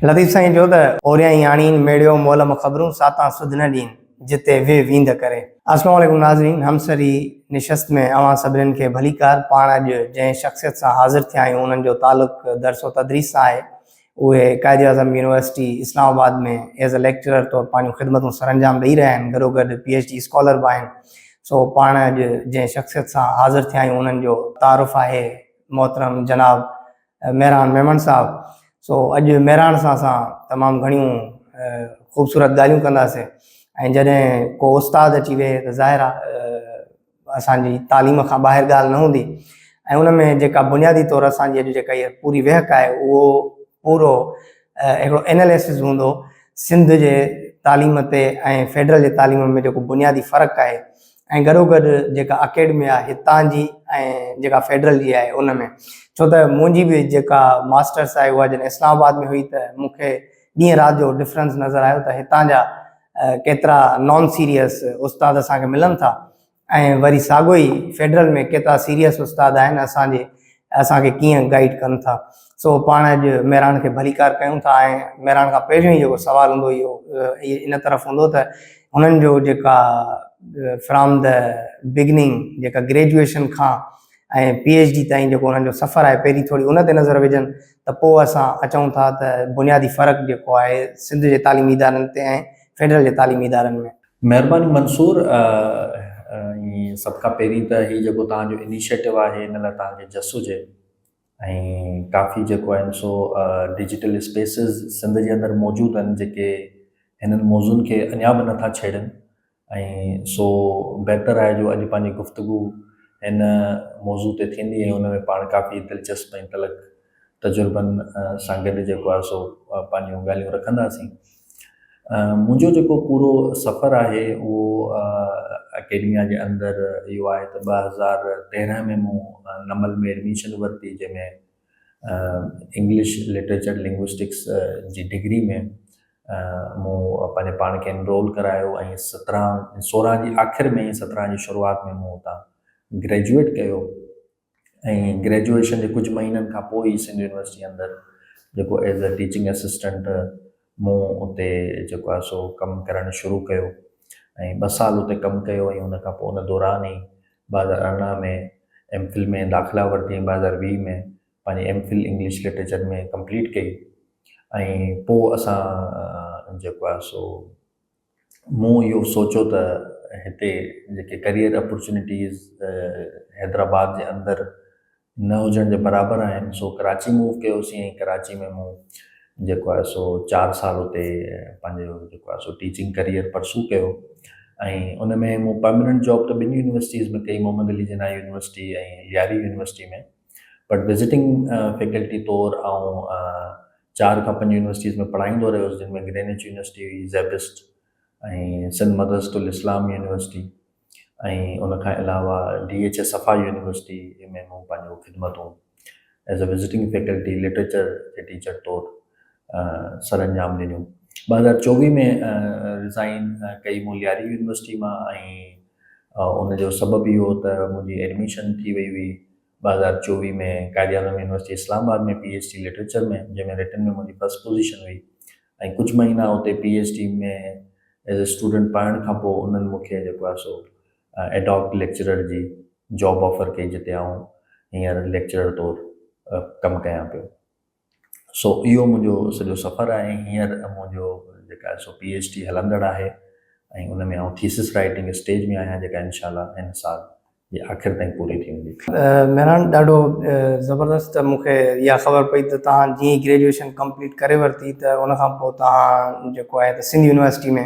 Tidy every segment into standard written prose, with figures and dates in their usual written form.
لطيف سائين چيو ته، اوريائين آڻين، ميڙيو مولم خبرون، ساتان سڌ نه ڏين، جتي ويھ ويند ڪري. السلام عليڪم ناظرين، همسري نشست ۾ اوهان سڀنين کي ڀليڪار. پاڻ اڄ جنهن شخصيت سان حاضر ٿيا آهيون انهن جو تعلق درس و تدريس سان آهي. اهي Quaid-e-Azam university Islamabad ۾ as a lecturer طور پنهنجون خدمتون سرانجام ڏئي رهيا آهن، گڏوگڏ پي ايڇ ڊي اسڪالر به آهن. سو پاڻ اڄ جنهن شخصيت سان حاضر ٿيا آهيون انهن جو تعارف آهي محترم جناب مهراڻ ميمڻ صاحب. سو اڄ مهراڻ سان اسان تمام گهڻيون خوبصورت ڳالهيون ڪنداسين ۽ جڏهن ڪو استاد اچي ويهي ته ظاهر آهي اسان جي تعليم کان ٻاهر ڳالهه نه هوندي ۽ ان ۾ جيڪا بنيادي طور اسان جي اڄ جيڪا هيء پوري ويهڪ آهي اهو پورو هڪڙو اناليسز هوندو سنڌ جي تعليم تي ۽ فيڊرل جي تعليم ۾ جيڪو بنيادي فرق آهي ۽ گڏوگڏ جيڪا اڪيڊمي آهي هتان جي ۽ جيڪا فيڊرل جي آهي ان ۾ ڇو ته منهنجي به جيڪا ماسٽرس آهي اها جڏهن اسلام آباد ۾ هئي ته مون کي ڏينهن رات جو ڊفرنس نظر آيو ته هتان جا ڪيترا نان سيريس استاد اسان کي ملن ٿا ۽ وري ساڳيو ئي فيڊرل ۾ ڪيترا سيريس استاد آهن اسان جي اسان کي ڪيئن گائيڊ ڪن ٿا سو پاڻ اڄ مهراڻ کي ڀليڪار ڪيون ٿا ۽ مهراڻ کان پهريون ئي جيڪو سوال هوندو اهو ان طرف هوندو ته هنن جو جيڪا فرام the beginning جيڪا گريجوئيشن کان ۽ پي ايڇ ڊي تائين جيڪو انهن جو سفر آهي پهرين ٿوري ان تي نظر وجهن ته پوء اسان اچون ٿا ته بنيادي فرق جيڪو آهي سنڌ جي تعليمي ادارن تي ۽ فيڊرل جي تعليمي ادارن ۾. مهرباني منصور ۽ سڀ کان پهرين ته هي جيڪو توهان جو انيشيٽو آهي ان لاء توهان کي جس هجي ۽ ڪافي جيڪو آهن سو ڊجيٽل اسپيسز سنڌ جي اندر موجود آهن جيڪي هنن موضوعن کي اڃا به نٿا ڇيڙن ۽ سو بهتر آهي جو اڄ پنهنجي گفتگو هن موضوع تي ٿيندي ۽ ان ۾ پاڻ ڪافي دلچسپ ۽ تلخ تجربن سان گڏ جيڪو آهي سو پنهنجون ڳالهيون رکنداسين. منهنجو جيڪو پورو سفر آهي اهو اڪيڊميا جي اندر اهو آهي ته 2013 ۾ مون نمل ۾ ايڊميشن ورتي جنهن ۾ انگلش لٽريچر لنگوسٽڪس جي ڊگري ۾ مون پنهنجي پاڻ کي انرول ڪرايو ۽ سترهن سورهن جي آخر ۾ سترهن جي شروعات ۾ مون اتان گريجوئيٽ ڪيو. ۽ گريجوئيشن جي ڪجهه مهينن کان پوء ئي سنڌ يونيورسٽي اندر جيڪو ايز اي ٽيچنگ اسسٽنٽ مون اتي جيڪو آهي سو ڪم ڪرڻ شروع ڪيو ۽ ٻه سال اتي ڪم ڪيو ۽ ان کان پوء ان دوران ئي 2018 ۾ ايم فل ۾ داخلا ورتي ۽ 2020 ۾ پنهنجي M Phil English literature ۾ complete ڪئي ۽ پوء اسان جيڪو آهي سو مون اهو سوچيو ته هتي جيڪي ڪريئر اپرچونيٽيز حيدرآباد جي اندر نه هجڻ جي برابر آهن سو ڪراچي موو ڪيوسين ۽ ڪراچي ۾ مون جيڪو آهي سو چار سال اتي پنهنجو جيڪو آهي سو ٽيچنگ ڪريئر پرسو ڪيو ۽ ان ۾ مون پرماننٽ جاب ته ٻن يونيورسٽيز ۾ ڪئي Muhammad Ali Jinnah university ۽ Lyari university ۾ but visiting faculty طور آئون چار کان پنج يونيورسٽيز ۾ پڙهائيندو رهيس جن ۾ گرينچ يونيورسٽي هئي، زيبسٽ ۽ سنڌ مدرسة الاسلام يونيورسٽي ۽ ان کان علاوه D H A Safa university ۾ مون پنهنجو خدمتون as a visiting faculty literature جي ٽيچر طور سر انجام ڏنيون. 2024 ۾ رزائن ڪئي مون لياري يونيورسٽي مان ۽ ان جو سبب اهو هو ته منهنجي ايڊميشن ٿي وئي هئي 2024 ۾ Quaid-e-Azam university Islamabad ۾ P H D literature ۾ جنهن ۾ رٽن ۾ منهنجي فرسٽ پوزيشن هئي ۽ ڪجهه مهينا اتي P H D ۾ as a student پڙهڻ کان پوء انهن مون کي جيڪو آهي سو ايڊاڪ ليڪچرر جي جاب آفر ڪئي جتي آئون هينئر ليڪچرر طور ڪم ڪيان پيو. سو اهو منهنجو سڄو سفر آهي ۽ هينئر منهنجو جيڪا آهي سو پي ايڇ ڊي هلندڙ آهي ۽ ان ۾ آئون ٿيسس رائيٽنگ اسٽيج ۾ آهيان جيڪا انشاء الله هن سال جي آخر تائين پوري ٿي ويندي. مهراڻ ڏاڍو زبردست مون کي اها خبر پئي ته توهان جيئن ئي گريجوئيشن ڪمپليٽ ڪري ورتي ته ان کان پوء توهان جيڪو آهي ته Sindh university ۾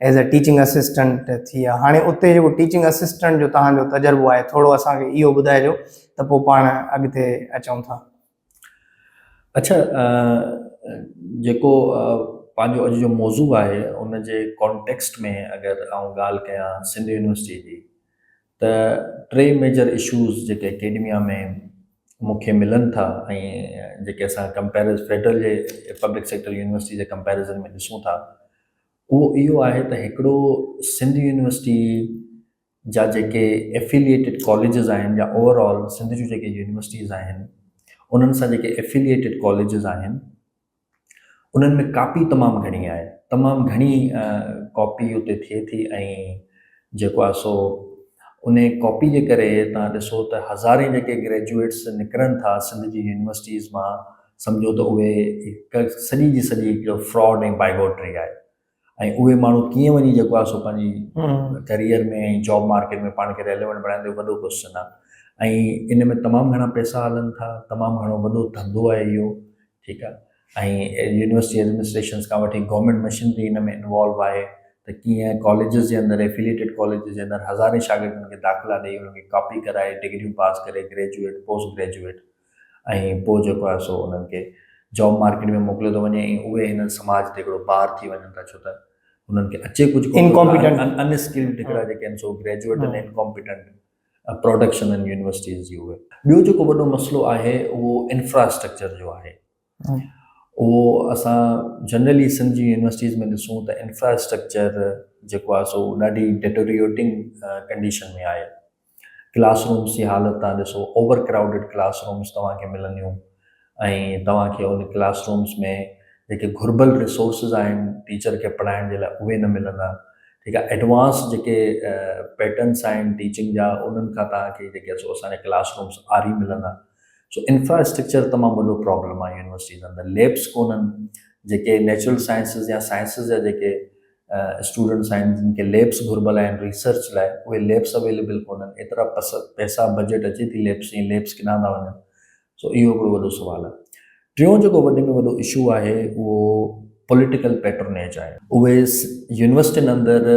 as a teaching assistant ٿي ويا هاڻي اتي جيڪو ٽيچنگ اسسٽنٽ جو توهان جو تجربو آهي ٿورو اسان کي اهو ٻڌائجو ته پوء پاڻ اڳتي اچون ٿا. اڇا جيڪو پنهنجو اڄ جو موضوع آهي ان جي ڪانٽيڪسٽ ۾ اگر آئون ڳالهه ڪيان سنڌ يونيورسٽي جي ته ٽي ميجر اشوز جيڪي اڪيڊميا ۾ مون کي ملن ٿا ۽ جيڪي اسان ڪمپيرز فيڊرل جي پبلڪ سيڪٽر يونيورسٽي جي ڪمپيرزن ۾ ڏسون ٿا اهو اهو آهي ته هڪڙو سنڌ يونيورسٽي جا جيڪي افيليئيٽڊ ڪاليجز آهن يا اوور آل سنڌ جون جيڪي يونيورسٽيز آهن انهن سان جيڪي افيليئيٽڊ ڪاليجز آهن انهن ۾ ڪاپي تمام گهڻي آهي، تمام گهڻي ڪاپي اتي ٿئي ٿي ۽ جيڪو آهي سو ان ڪاپي جي ڪري توهان ڏسو ته هزارين جيڪي گريجوئيٽس نڪرن ٿا سنڌ جي يونيورسٽيز مان سمجهو ته اهي هڪ سڄي جي سڄي هڪڙو فراڊ ۽ بائيگوٽري آهي ۽ اهي ماڻهو ڪيئن وڃي جيڪو آهي سو پنهنجي ڪريئر ۾ ۽ جاب مارڪيٽ ۾ پاڻ کي ريليونٽ بڻائيندو اهو وڏو ڪوشچن آهي ۽ ان ۾ تمام گهڻا پئسا هلن ٿا تمام گهڻو وڏو ڌنڌو آهي اهو ٺيڪ آهي ۽ يونيورسٽي ايڊمنسٽريشنس کان وٺي گورنمينٽ مشينري ان ۾ انوالو آهي ته ڪيئن ڪاليجز جي اندر افيليٽيڊ ڪاليجز جي اندر هزارين شاگردن کي داخلا ڏئي انهن کي ڪاپي ڪرائي ڊگريون پاس ڪري گريجوئيٽ پوسٽ گريجوئيٽ ۽ پوء جيڪو آهي سو انهن کي جاب مارڪيٽ ۾ موڪليو ٿو وڃي ۽ اهي هن سماج تي هڪڙو بار ٿي وڃن ٿا ڇو ته انهن کي اچي ڪجهه ڪونه ٿو ان اسڪلڊ هڪڙا جيڪي آهن سو گريجوئيٽ آهن انڪمپيٽنٽ پروڊڪشن آهن يونيورسٽيز جي اهي. ٻيو جيڪو وڏو مسئلو آهي اهو انفراسٽرڪچر جو آهي اهو اسان جنرلي سنڌ جي يونيورسٽيز ۾ ڏسون ته انفراسٽرڪچر جيڪو آهي سو ڏاڍي ڊيٽوريوٽنگ ڪنڊيشن ۾ آهي ڪلاس رومس جي حالت تان ڏسو اوور ڪرائوڊيڊ ڪلاس رومس توهان کي ملنديون ۽ توهان کي ان ڪلاس رومس ۾ جيڪي گهربل ريسورسز آهن ٽيچر کي پڙهائڻ جي لاء اهي نه ملندا ٺيڪ آهي ايڊوانس جيڪي پيٽرنس آهن ٽيچنگ جا انهن کان توهان کي جيڪي سو اسان جا ڪلاس رومس آري ملندا سو انفراسٽرڪچر تمام وڏو پرابلم آهي يونيورسٽيز اندر ليبس ڪونهن جيڪي نيچرل سائنسز يا سائنسز جا جيڪي اسٽوڊنٽس آهن جن کي ليبس گهربل آهن ريسرچ لاء اهي ليبس اويليبل ڪونهن ايترا پئسا بجيٽ اچي ٿي ليبس جي ليبس ڪيڏانهن ٿا وڃن سو اهو هڪڙو وڏو سوال آهي ٽيون جيڪو وڏي ۾ وڏو اشو آهي اهو پوليٽيڪل پيٽرونيج آهي اهي يونيورسٽين اندر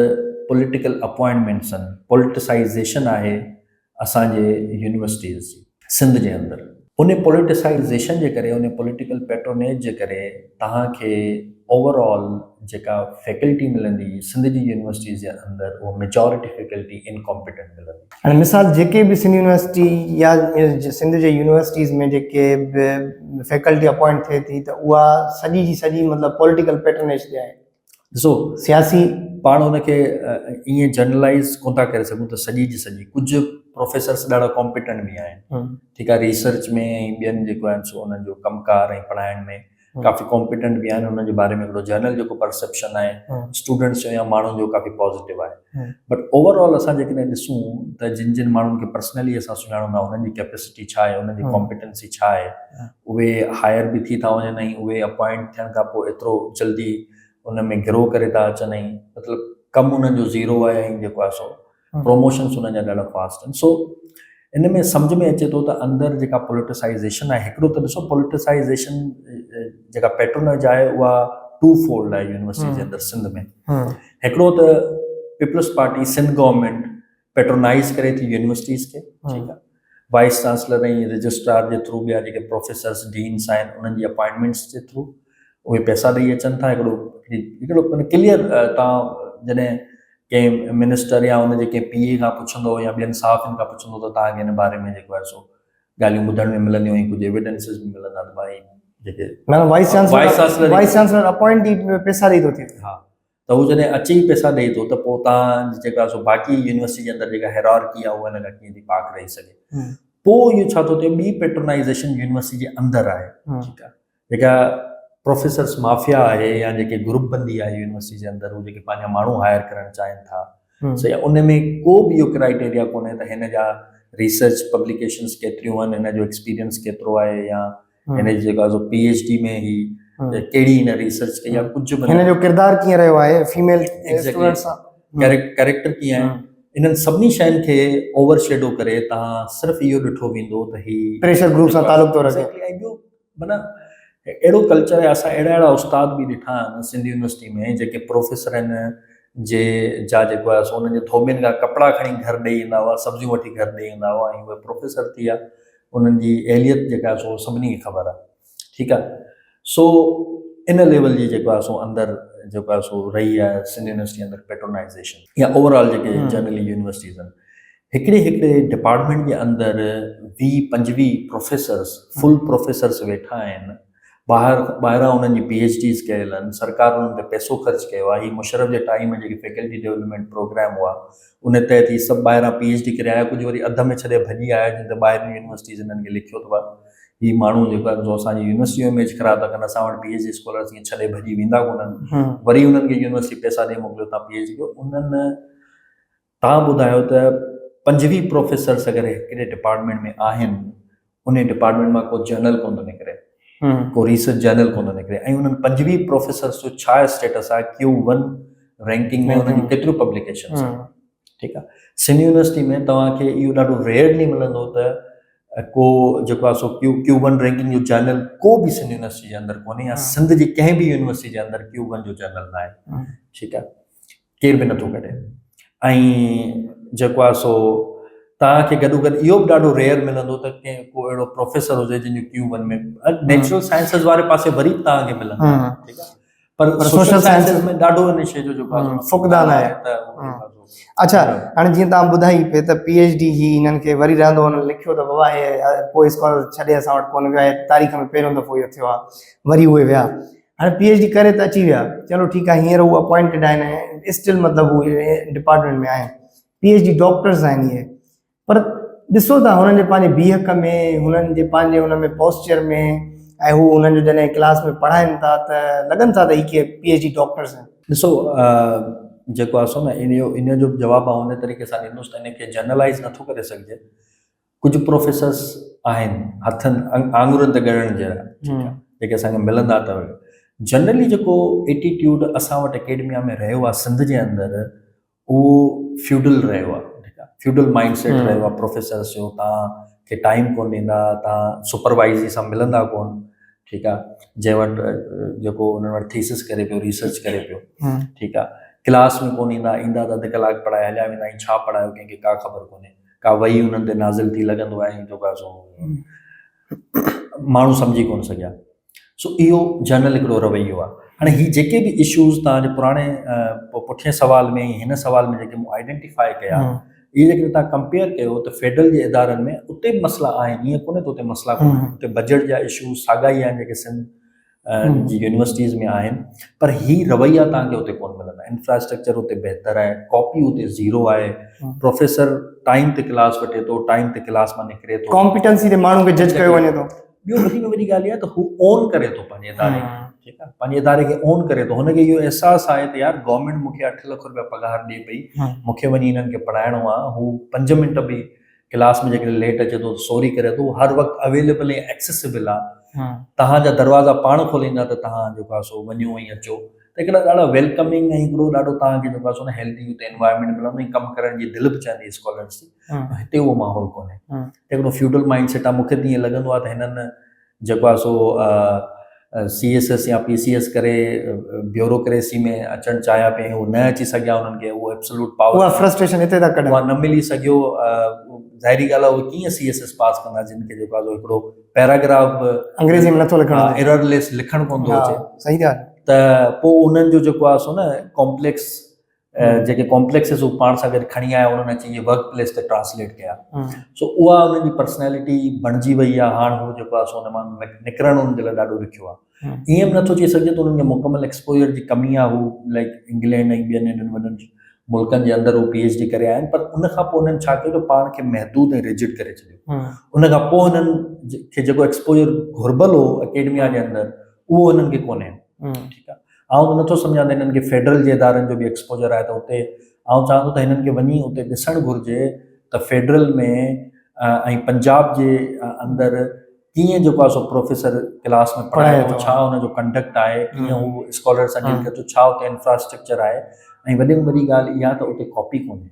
پوليٽيڪل اپوائنٽمينٽس آهن پوليٽيسائيزيشن آهي اسان جي يونيورسٽيز جي سنڌ جي اندر ان پوليٽيسائيزيشن جي ڪري ان پوليٽيڪل پيٽرونيج جي ڪري توهان کي اوور آل جيڪا فيڪلٽي ملندي سنڌ جي يونيورسٽيز جي اندر اها ميجارٽي فيڪلٽي انڪمپيٽنٽ ملندي. هاڻي مثال جيڪي به سنڌ يونيورسٽي يا سنڌ جي يونيورسٽيز ۾ جيڪي به فيڪلٽي اپوائنٽ ٿئي ٿي ته اها سڄي جي سڄي مطلب پوليٽيڪل پيٽرنيج تي آهي. ڏسو سياسي پاڻ ان کي ائين جنرلائز ڪون ٿا ڪري سگهون ته سڄي جي سڄي ڪجهه پروفيسرس ڏاڍا ڪامپيٽنٽ به آهن ٺيڪ آهي ريسرچ ۾ ۽ ٻين جيڪو آهن سو انهن جو ڪم ڪار ۽ پڙهائڻ ۾ ڪافي ڪامپيٽنٽ به آهن انهن جي باري ۾ هڪڙو جنرل جيڪو پرسيپشن آهي اسٽوڊنٽس جو يا ماڻهن جو ڪافي پازيٽو آهي بٽ اوور آل اسان جيڪڏهن ڏسون ته جن جن ماڻهن کي پرسنلي اسان سڃاڻون ٿا انهن جي ڪيپيسٽي ڇا آهي انهن جي ڪامپيٽنسي ڇا آهي اهي هائر به ٿي ٿا وڃن ۽ اهي اپوائنٽ ٿيڻ کان پوء ايترو جلدي ان ۾ گرو ڪري ٿا اچن ۽ مطلب ڪم انهن جو زيرو آهي ۽ جيڪو آهي سو پروموشنس انهن جا ڏاڍا فاسٽ آهن سو ان ۾ سمجھ ۾ اچي ٿو ته اندر جيڪا پوليٽيسائيزيشن آهي هڪڙو ته ڏسو پوليٽيسائيزيشن جيڪا پيٽرونيج آهي اها ٽو فولڊ آهي يونيورسٽي جي اندر سنڌ ۾ هڪڙو ته peoples party Sindh government patronise ڪري ٿي يونيورسٽيز کي ٺيڪ آهي وائيس چانسلر ۽ رجسٽرار جي ٿرو ٻيا جيڪي پروفيسرس ڊينس آهن انهن جي اپائنٽمينٽس جي ٿرو اهي پئسا ڏئي اچن ٿا هڪڙو هڪڙو ڪليئر تان جڏهن ڪنهن منسٽر يا ان جي ڪنهن پي اي کان پڇندو يا ٻين صحافين کان پڇندو ته تان کي ان باري ۾ جيڪو آهي سو ڳالهيون ٻڌڻ ۾ ملنديون ۽ ڪجهه ايويڊنسز به ملندا ته ڀائي جيڪي معنيٰ vice chancellor vice chancellor appoint ئي پئسا ڏئي ٿو ٿئي ها ته هو جڏهن اچي ئي پئسا ڏئي ٿو ته پوء تان جيڪا سو باقي يونيورسٽي جي اندر جيڪا هيرارڪي آهي اها هن کان ڪيئن ٿي پاڪ رهي سگهي پوء اهو ڇا ٿو ٿئي ٻي پيٽرونائيزيشن يونيورسٽي جي اندر آهي ٺيڪ آهي جيڪا پروفيسرس مافيا آهي يا جيڪي گروپ بندي آهي يونيورسٽي جي اندر هو جيڪي پنهنجا ماڻهو هائر ڪرڻ چاهين ٿا صحيح ان ۾ ڪو به اهو ڪرائيٽيريا ڪونهي ته هن جا ريسرچ پبليڪيشنس ڪيتريون آهن هن جو ايڪسپيرينس ڪيترو آهي يا هن جي جيڪا سو پي ايڇ ڊي ۾ هي ڪهڙي هن ريسرچ ڪئي آهي ڪجهه به هن جو ڪردار ڪيئن رهيو آهي فيميل اسٽوڊنٽس سان ڪريڪٽر ڪيئن آهي انهن سڀني شين کي اوور شيڊو ڪري تان صرف اهو ڏٺو ويندو ته هي پريشر گروپ سان تعلق ٿو رکي ۽ ٻيو معنيٰ اهڙو ڪلچر آهي اسان اهڙا اهڙا استاد به ڏٺا آهن سنڌ يونيورسٽي ۾ جيڪي پروفيسرن جي جا جيڪو آهي سو انهن جي ڌوٻين کان ڪپڙا کڻي گهر ڏئي ايندا هئا سبزيون وٺي گهر ڏئي ايندا هئا ۽ اهي پروفيسر ٿي ويا انهن جي اهليت جيڪا آهي سو سڀني کي خبر آهي ٺيڪ آهي سو ان ليول جي جيڪو آهي سو اندر جيڪو آهي سو رهي آهي سنڌ يونيورسٽي اندر پيٽرونائزيشن يا اوور آل جيڪي جنرلي يونيورسٽيز آهن هڪڙي هڪڙي ڊپارٽمينٽ جي اندر 20 25 پروفيسرس فل پروفيسرس ويٺا آهن ٻاهر ٻاهران انهن جي پي ايڇ ڊيز ڪيل آهن سرڪار انهن تي پئسو خرچ ڪيو آهي هي مشرف جي ٽائيم ۾ جيڪي فيڪلٽي ڊولپمينٽ پروگرام هئا ان تحت هي سڀ ٻاهران پي ايڇ ڊي ڪري آيا ڪجهه وري اڌ ۾ ڇڏي ڀڄي آيا جن ته ٻاهرين يونيورسٽيز انهن کي لکيو ته هي ماڻهو جيڪو آهن سو اسان جي يونيورسٽي جو اميج خراب ٿا ڪن اسان وٽ پي ايڇ ڊي اسڪالرس ائين ڇڏي ڀڄي ويندا ڪونهن وري انهن کي يونيورسٽي پئسا ڏئي موڪليو تان پي ايڇ ڊي ڪيو انهن تان ٻڌايو ته 25 پروفيسرس اگر هڪڙي ڊپارٽمينٽ ۾ آهن ان ڊپارٽمينٽ مان ڪو جرنل ڪونه ٿو نڪري ڪو ريسرچ جرنل ڪونه ٿو نڪري ۽ انهن 25 پروفيسرس جو ڇا اسٽيٽس آهي ڪيو ون رينڪنگ ۾ انهن جون ڪيتريون پبليڪيشنس آهن ٺيڪ آهي سنڌ يونيورسٽي ۾ توهان کي اهو ڏاڍو ريئرلي ملندو ته ڪو جيڪو آهي سو ڪيو ڪيو ون رينڪنگ جو جرنل ڪو به سنڌ يونيورسٽي جي اندر ڪونهي يا سنڌ جي ڪنهن به يونيورسٽي جي اندر ڪيو ون جو جرنل نه آهي ٺيڪ آهي ڪير به نٿو ڪڍي ۽ جيڪو آهي سو توهان کي گڏو گڏ اهو به ڏاڍو ريئر ملندو ته ڪنهن ڪو اهڙو پروفيسر هجي جنهن جو ڪيو ون ۾ نيچرل سائنسز واري پاسي وري به توهان کي ملندو ٺيڪ آهي پر سوشل سائنسز ۾ ڏاڍو ان شيء جو جيڪو آهي فقدان آهي اڇا هاڻي جيئن توهان ٻڌائي پئي ته پي ايڇ ڊي هي هنن کي وري رهندو هنن لکيو ته بابا هي پوء اسڪالر ڇڏي اسان وٽ ڪونه ويو آهي تاريخ ۾ پهريون دفعو اهو ٿيو آهي وري اهي ويا هاڻي پي ايڇ ڊي ڪري ته اچي ويا چلو ٺيڪ آهي هينئر هو اپوائنٽيڊ آهن ۽ اسٽل مطلب هو ڊپارٽمينٽ ۾ آهن پي ايڇ ڊي ڊاڪٽرز آهن اهي پر ڏسو ته هنن جي پنهنجي بيهڪ ۾ هنن جي پنهنجي ان ۾ پوسچر ۾ ۽ هو هنن جو جڏهن ڪلاس ۾ پڙهائن ٿا ته لڳن ٿا ته هي ڪي پي ايڇ ڊي ڊاڪٽرز آهن. ڏسو جيڪو آهي سو نه ان جو ان جو جواب آئون ان طريقي سان ڏيندس ته ان کي جنرلائز نٿو ڪري سگهجي. ڪجهه پروفيسرس آهن هٿن آڱرين تي ڳڻڻ جهڙا ٺيڪ آهي جيڪي اسان کي ملندا ته جنرلي جيڪو ايٽيٽيوڊ اسان وٽ اڪيڊميا ۾ رهيو آهي سنڌ جي اندر اهو فيوڊل رهيو آهي ٺيڪ آهي فيوڊل مائنڊ سيٽ رهيو آهي پروفيسرس جو تان کي ٽائيم ڪون ڏيندا تان سپروائزي سان ملندا ڪون ٺيڪ آهي جنهن وٽ جيڪو انهن وٽ ٿيسس ڪري پيو ريسرچ ڪري پيو ٺيڪ آهي ڪلاس ۾ ڪون ايندا ايندا ته اڌ ڪلاڪ پڙهائي هليا ويندا ۽ ڇا پڙهايو ڪنهن کي ڪا خبر ڪونهي ڪا وحي انهن تي نازل ٿي لڳندو آهي جيڪو آهي سو ماڻهو سمجهي ڪون سگهيا سو اهو جنرل هڪڙو رويو آهي هاڻي هي جيڪي به اشوز توهان جي پراڻي پٺئين سوال ۾ هن سوال ۾ جيڪي مون آئيڊينٽيفائي ڪيا اهي جيڪڏهن توهان ڪمپيئر ڪيو ته فيڊرل جي ادارن ۾ اتي به مسئلا آهن ائين ڪونهي ته اتي مسئلا ڪونهن اتي بجيٽ جا اشوز ساڳا ئي آهن جيڪي سنڌ جي يونيورسٽيز ۾ آهن پر هي رويا توهان کي اتي ڪونه ملندا انفراسٽرڪچر اتي بهتر آهي ڪاپي اتي زيرو آهي پروفيسر ٽائيم تي ڪلاس وٺي ٿو ٽائيم تي ڪلاس مان نڪري ٿو ڪامپيٽنسي تي ماڻهو کي جج ڪيو وڃي ٿو ٻيو وڏي ۾ وڏي ڳالهه اها ته هو اون ڪري ٿو پنهنجي اداري کي ٺيڪ آهي پنهنجي اداري کي اون ڪري ٿو هن کي اهو احساس آهي ته يار گورنمينٽ مون کي 8 لک روپيا پگهار ڏي پئي مون کي وڃي هنن کي پڙهائڻو آهي هو 5 منٽ به ڪلاس ۾ جيڪڏهن ليٽ اچي ٿو ته سوري ڪري ٿو هر وقت اويليبل ۽ ايڪسيسبل آ تهان جا دروازا پاڻ کوليندا ته تهان جيڪو آ سو وڃو ۽ اچو ته هڪڙا ڏاڍا ويلڪمنگ ۽ هڪڙو ڏاڍو تهان کي جيڪو آ سو نه هيلدي اتي انوائرمينٽ ملندو ۽ ڪم ڪرڻ جي دل به چوندي اسڪالرس جي هتي اهو ماحول ڪونهي هڪڙو فيوڊل مائنڊ سيٽ آ مون کي ته ائين لڳندو آ ته هنن جيڪو آهي سو سي ايس ايس يا پي سي ايس ڪري بيوروڪريسي ۾ اچڻ چاهيا پئي هو نه اچي سگهيا انهن کي اهو ايبسولوٽ پاور اها فرسٽريشن هتي ٿا ڪڍن اها نه ملي سگهيو ظاهري ڳالهه آهي اهي ڪيئن سي ايس ايس پاس ڪندا جن کي جيڪو آهي سو هڪڙو پيراگراف به انگريزي ۾ نٿو لکڻ اچي ايرر ليس لکڻ ڪونه ٿو اچي صحيح ڳالهه ته پوء انهن جو جيڪو آهي سو نه ڪامپليڪس جيڪي ڪامپليڪسز هو پاڻ سان گڏ کڻي آيا انهن اچي اهي ورڪ پليس تي ٽرانسليٽ ڪيا سو اها انهن جي پرسنالٽي بڻجي وئي آهي هاڻ هو جيڪو آهي سو ان مان نڪرڻ انهن جي لاء ڏاڍو ڏکيو آهي ائين به نٿو چئي سگهجي ته انهن کي مڪمل ايڪسپوجر جي ڪمي آهي هو لائڪ انگلينڊ ۽ ٻين ايڏن وڏن ملڪن جي اندر هو پي ايڇ ڊي ڪري آيا آهن پر ان کان پوء انهن ڇا ڪيو ته پاڻ کي محدود ۽ ريجڊ ڪري ڇڏيو ان کان پوء انهن کي جيڪو ايڪسپوجر گهربل هو اڪيڊميا جي اندر اهو انهن کي ڪونهي ٺيڪ آهي آئون ته نٿو سمجهان ته هنن کي فيڊرل جي ادارن جو به ايڪسپوجر آهي ته اتي آئون چاهان ٿو ته هنن کي وڃي اتي ڏسڻ گهرجي ته فيڊرل ۾ ۽ پنجاب جي اندر ڪيئن جيڪو آهي سو پروفيسر ڪلاس ۾ پڙهائي ٿو ڇا ان جو ڪنڊڪٽ آهي ڪيئن هو اسڪالر سان ڊيل ڪري ٿو ڇا اتي انفراسٽرڪچر آهي ۽ وڏي ۾ وڏي ڳالهه اها ته اتي ڪاپي ڪونهي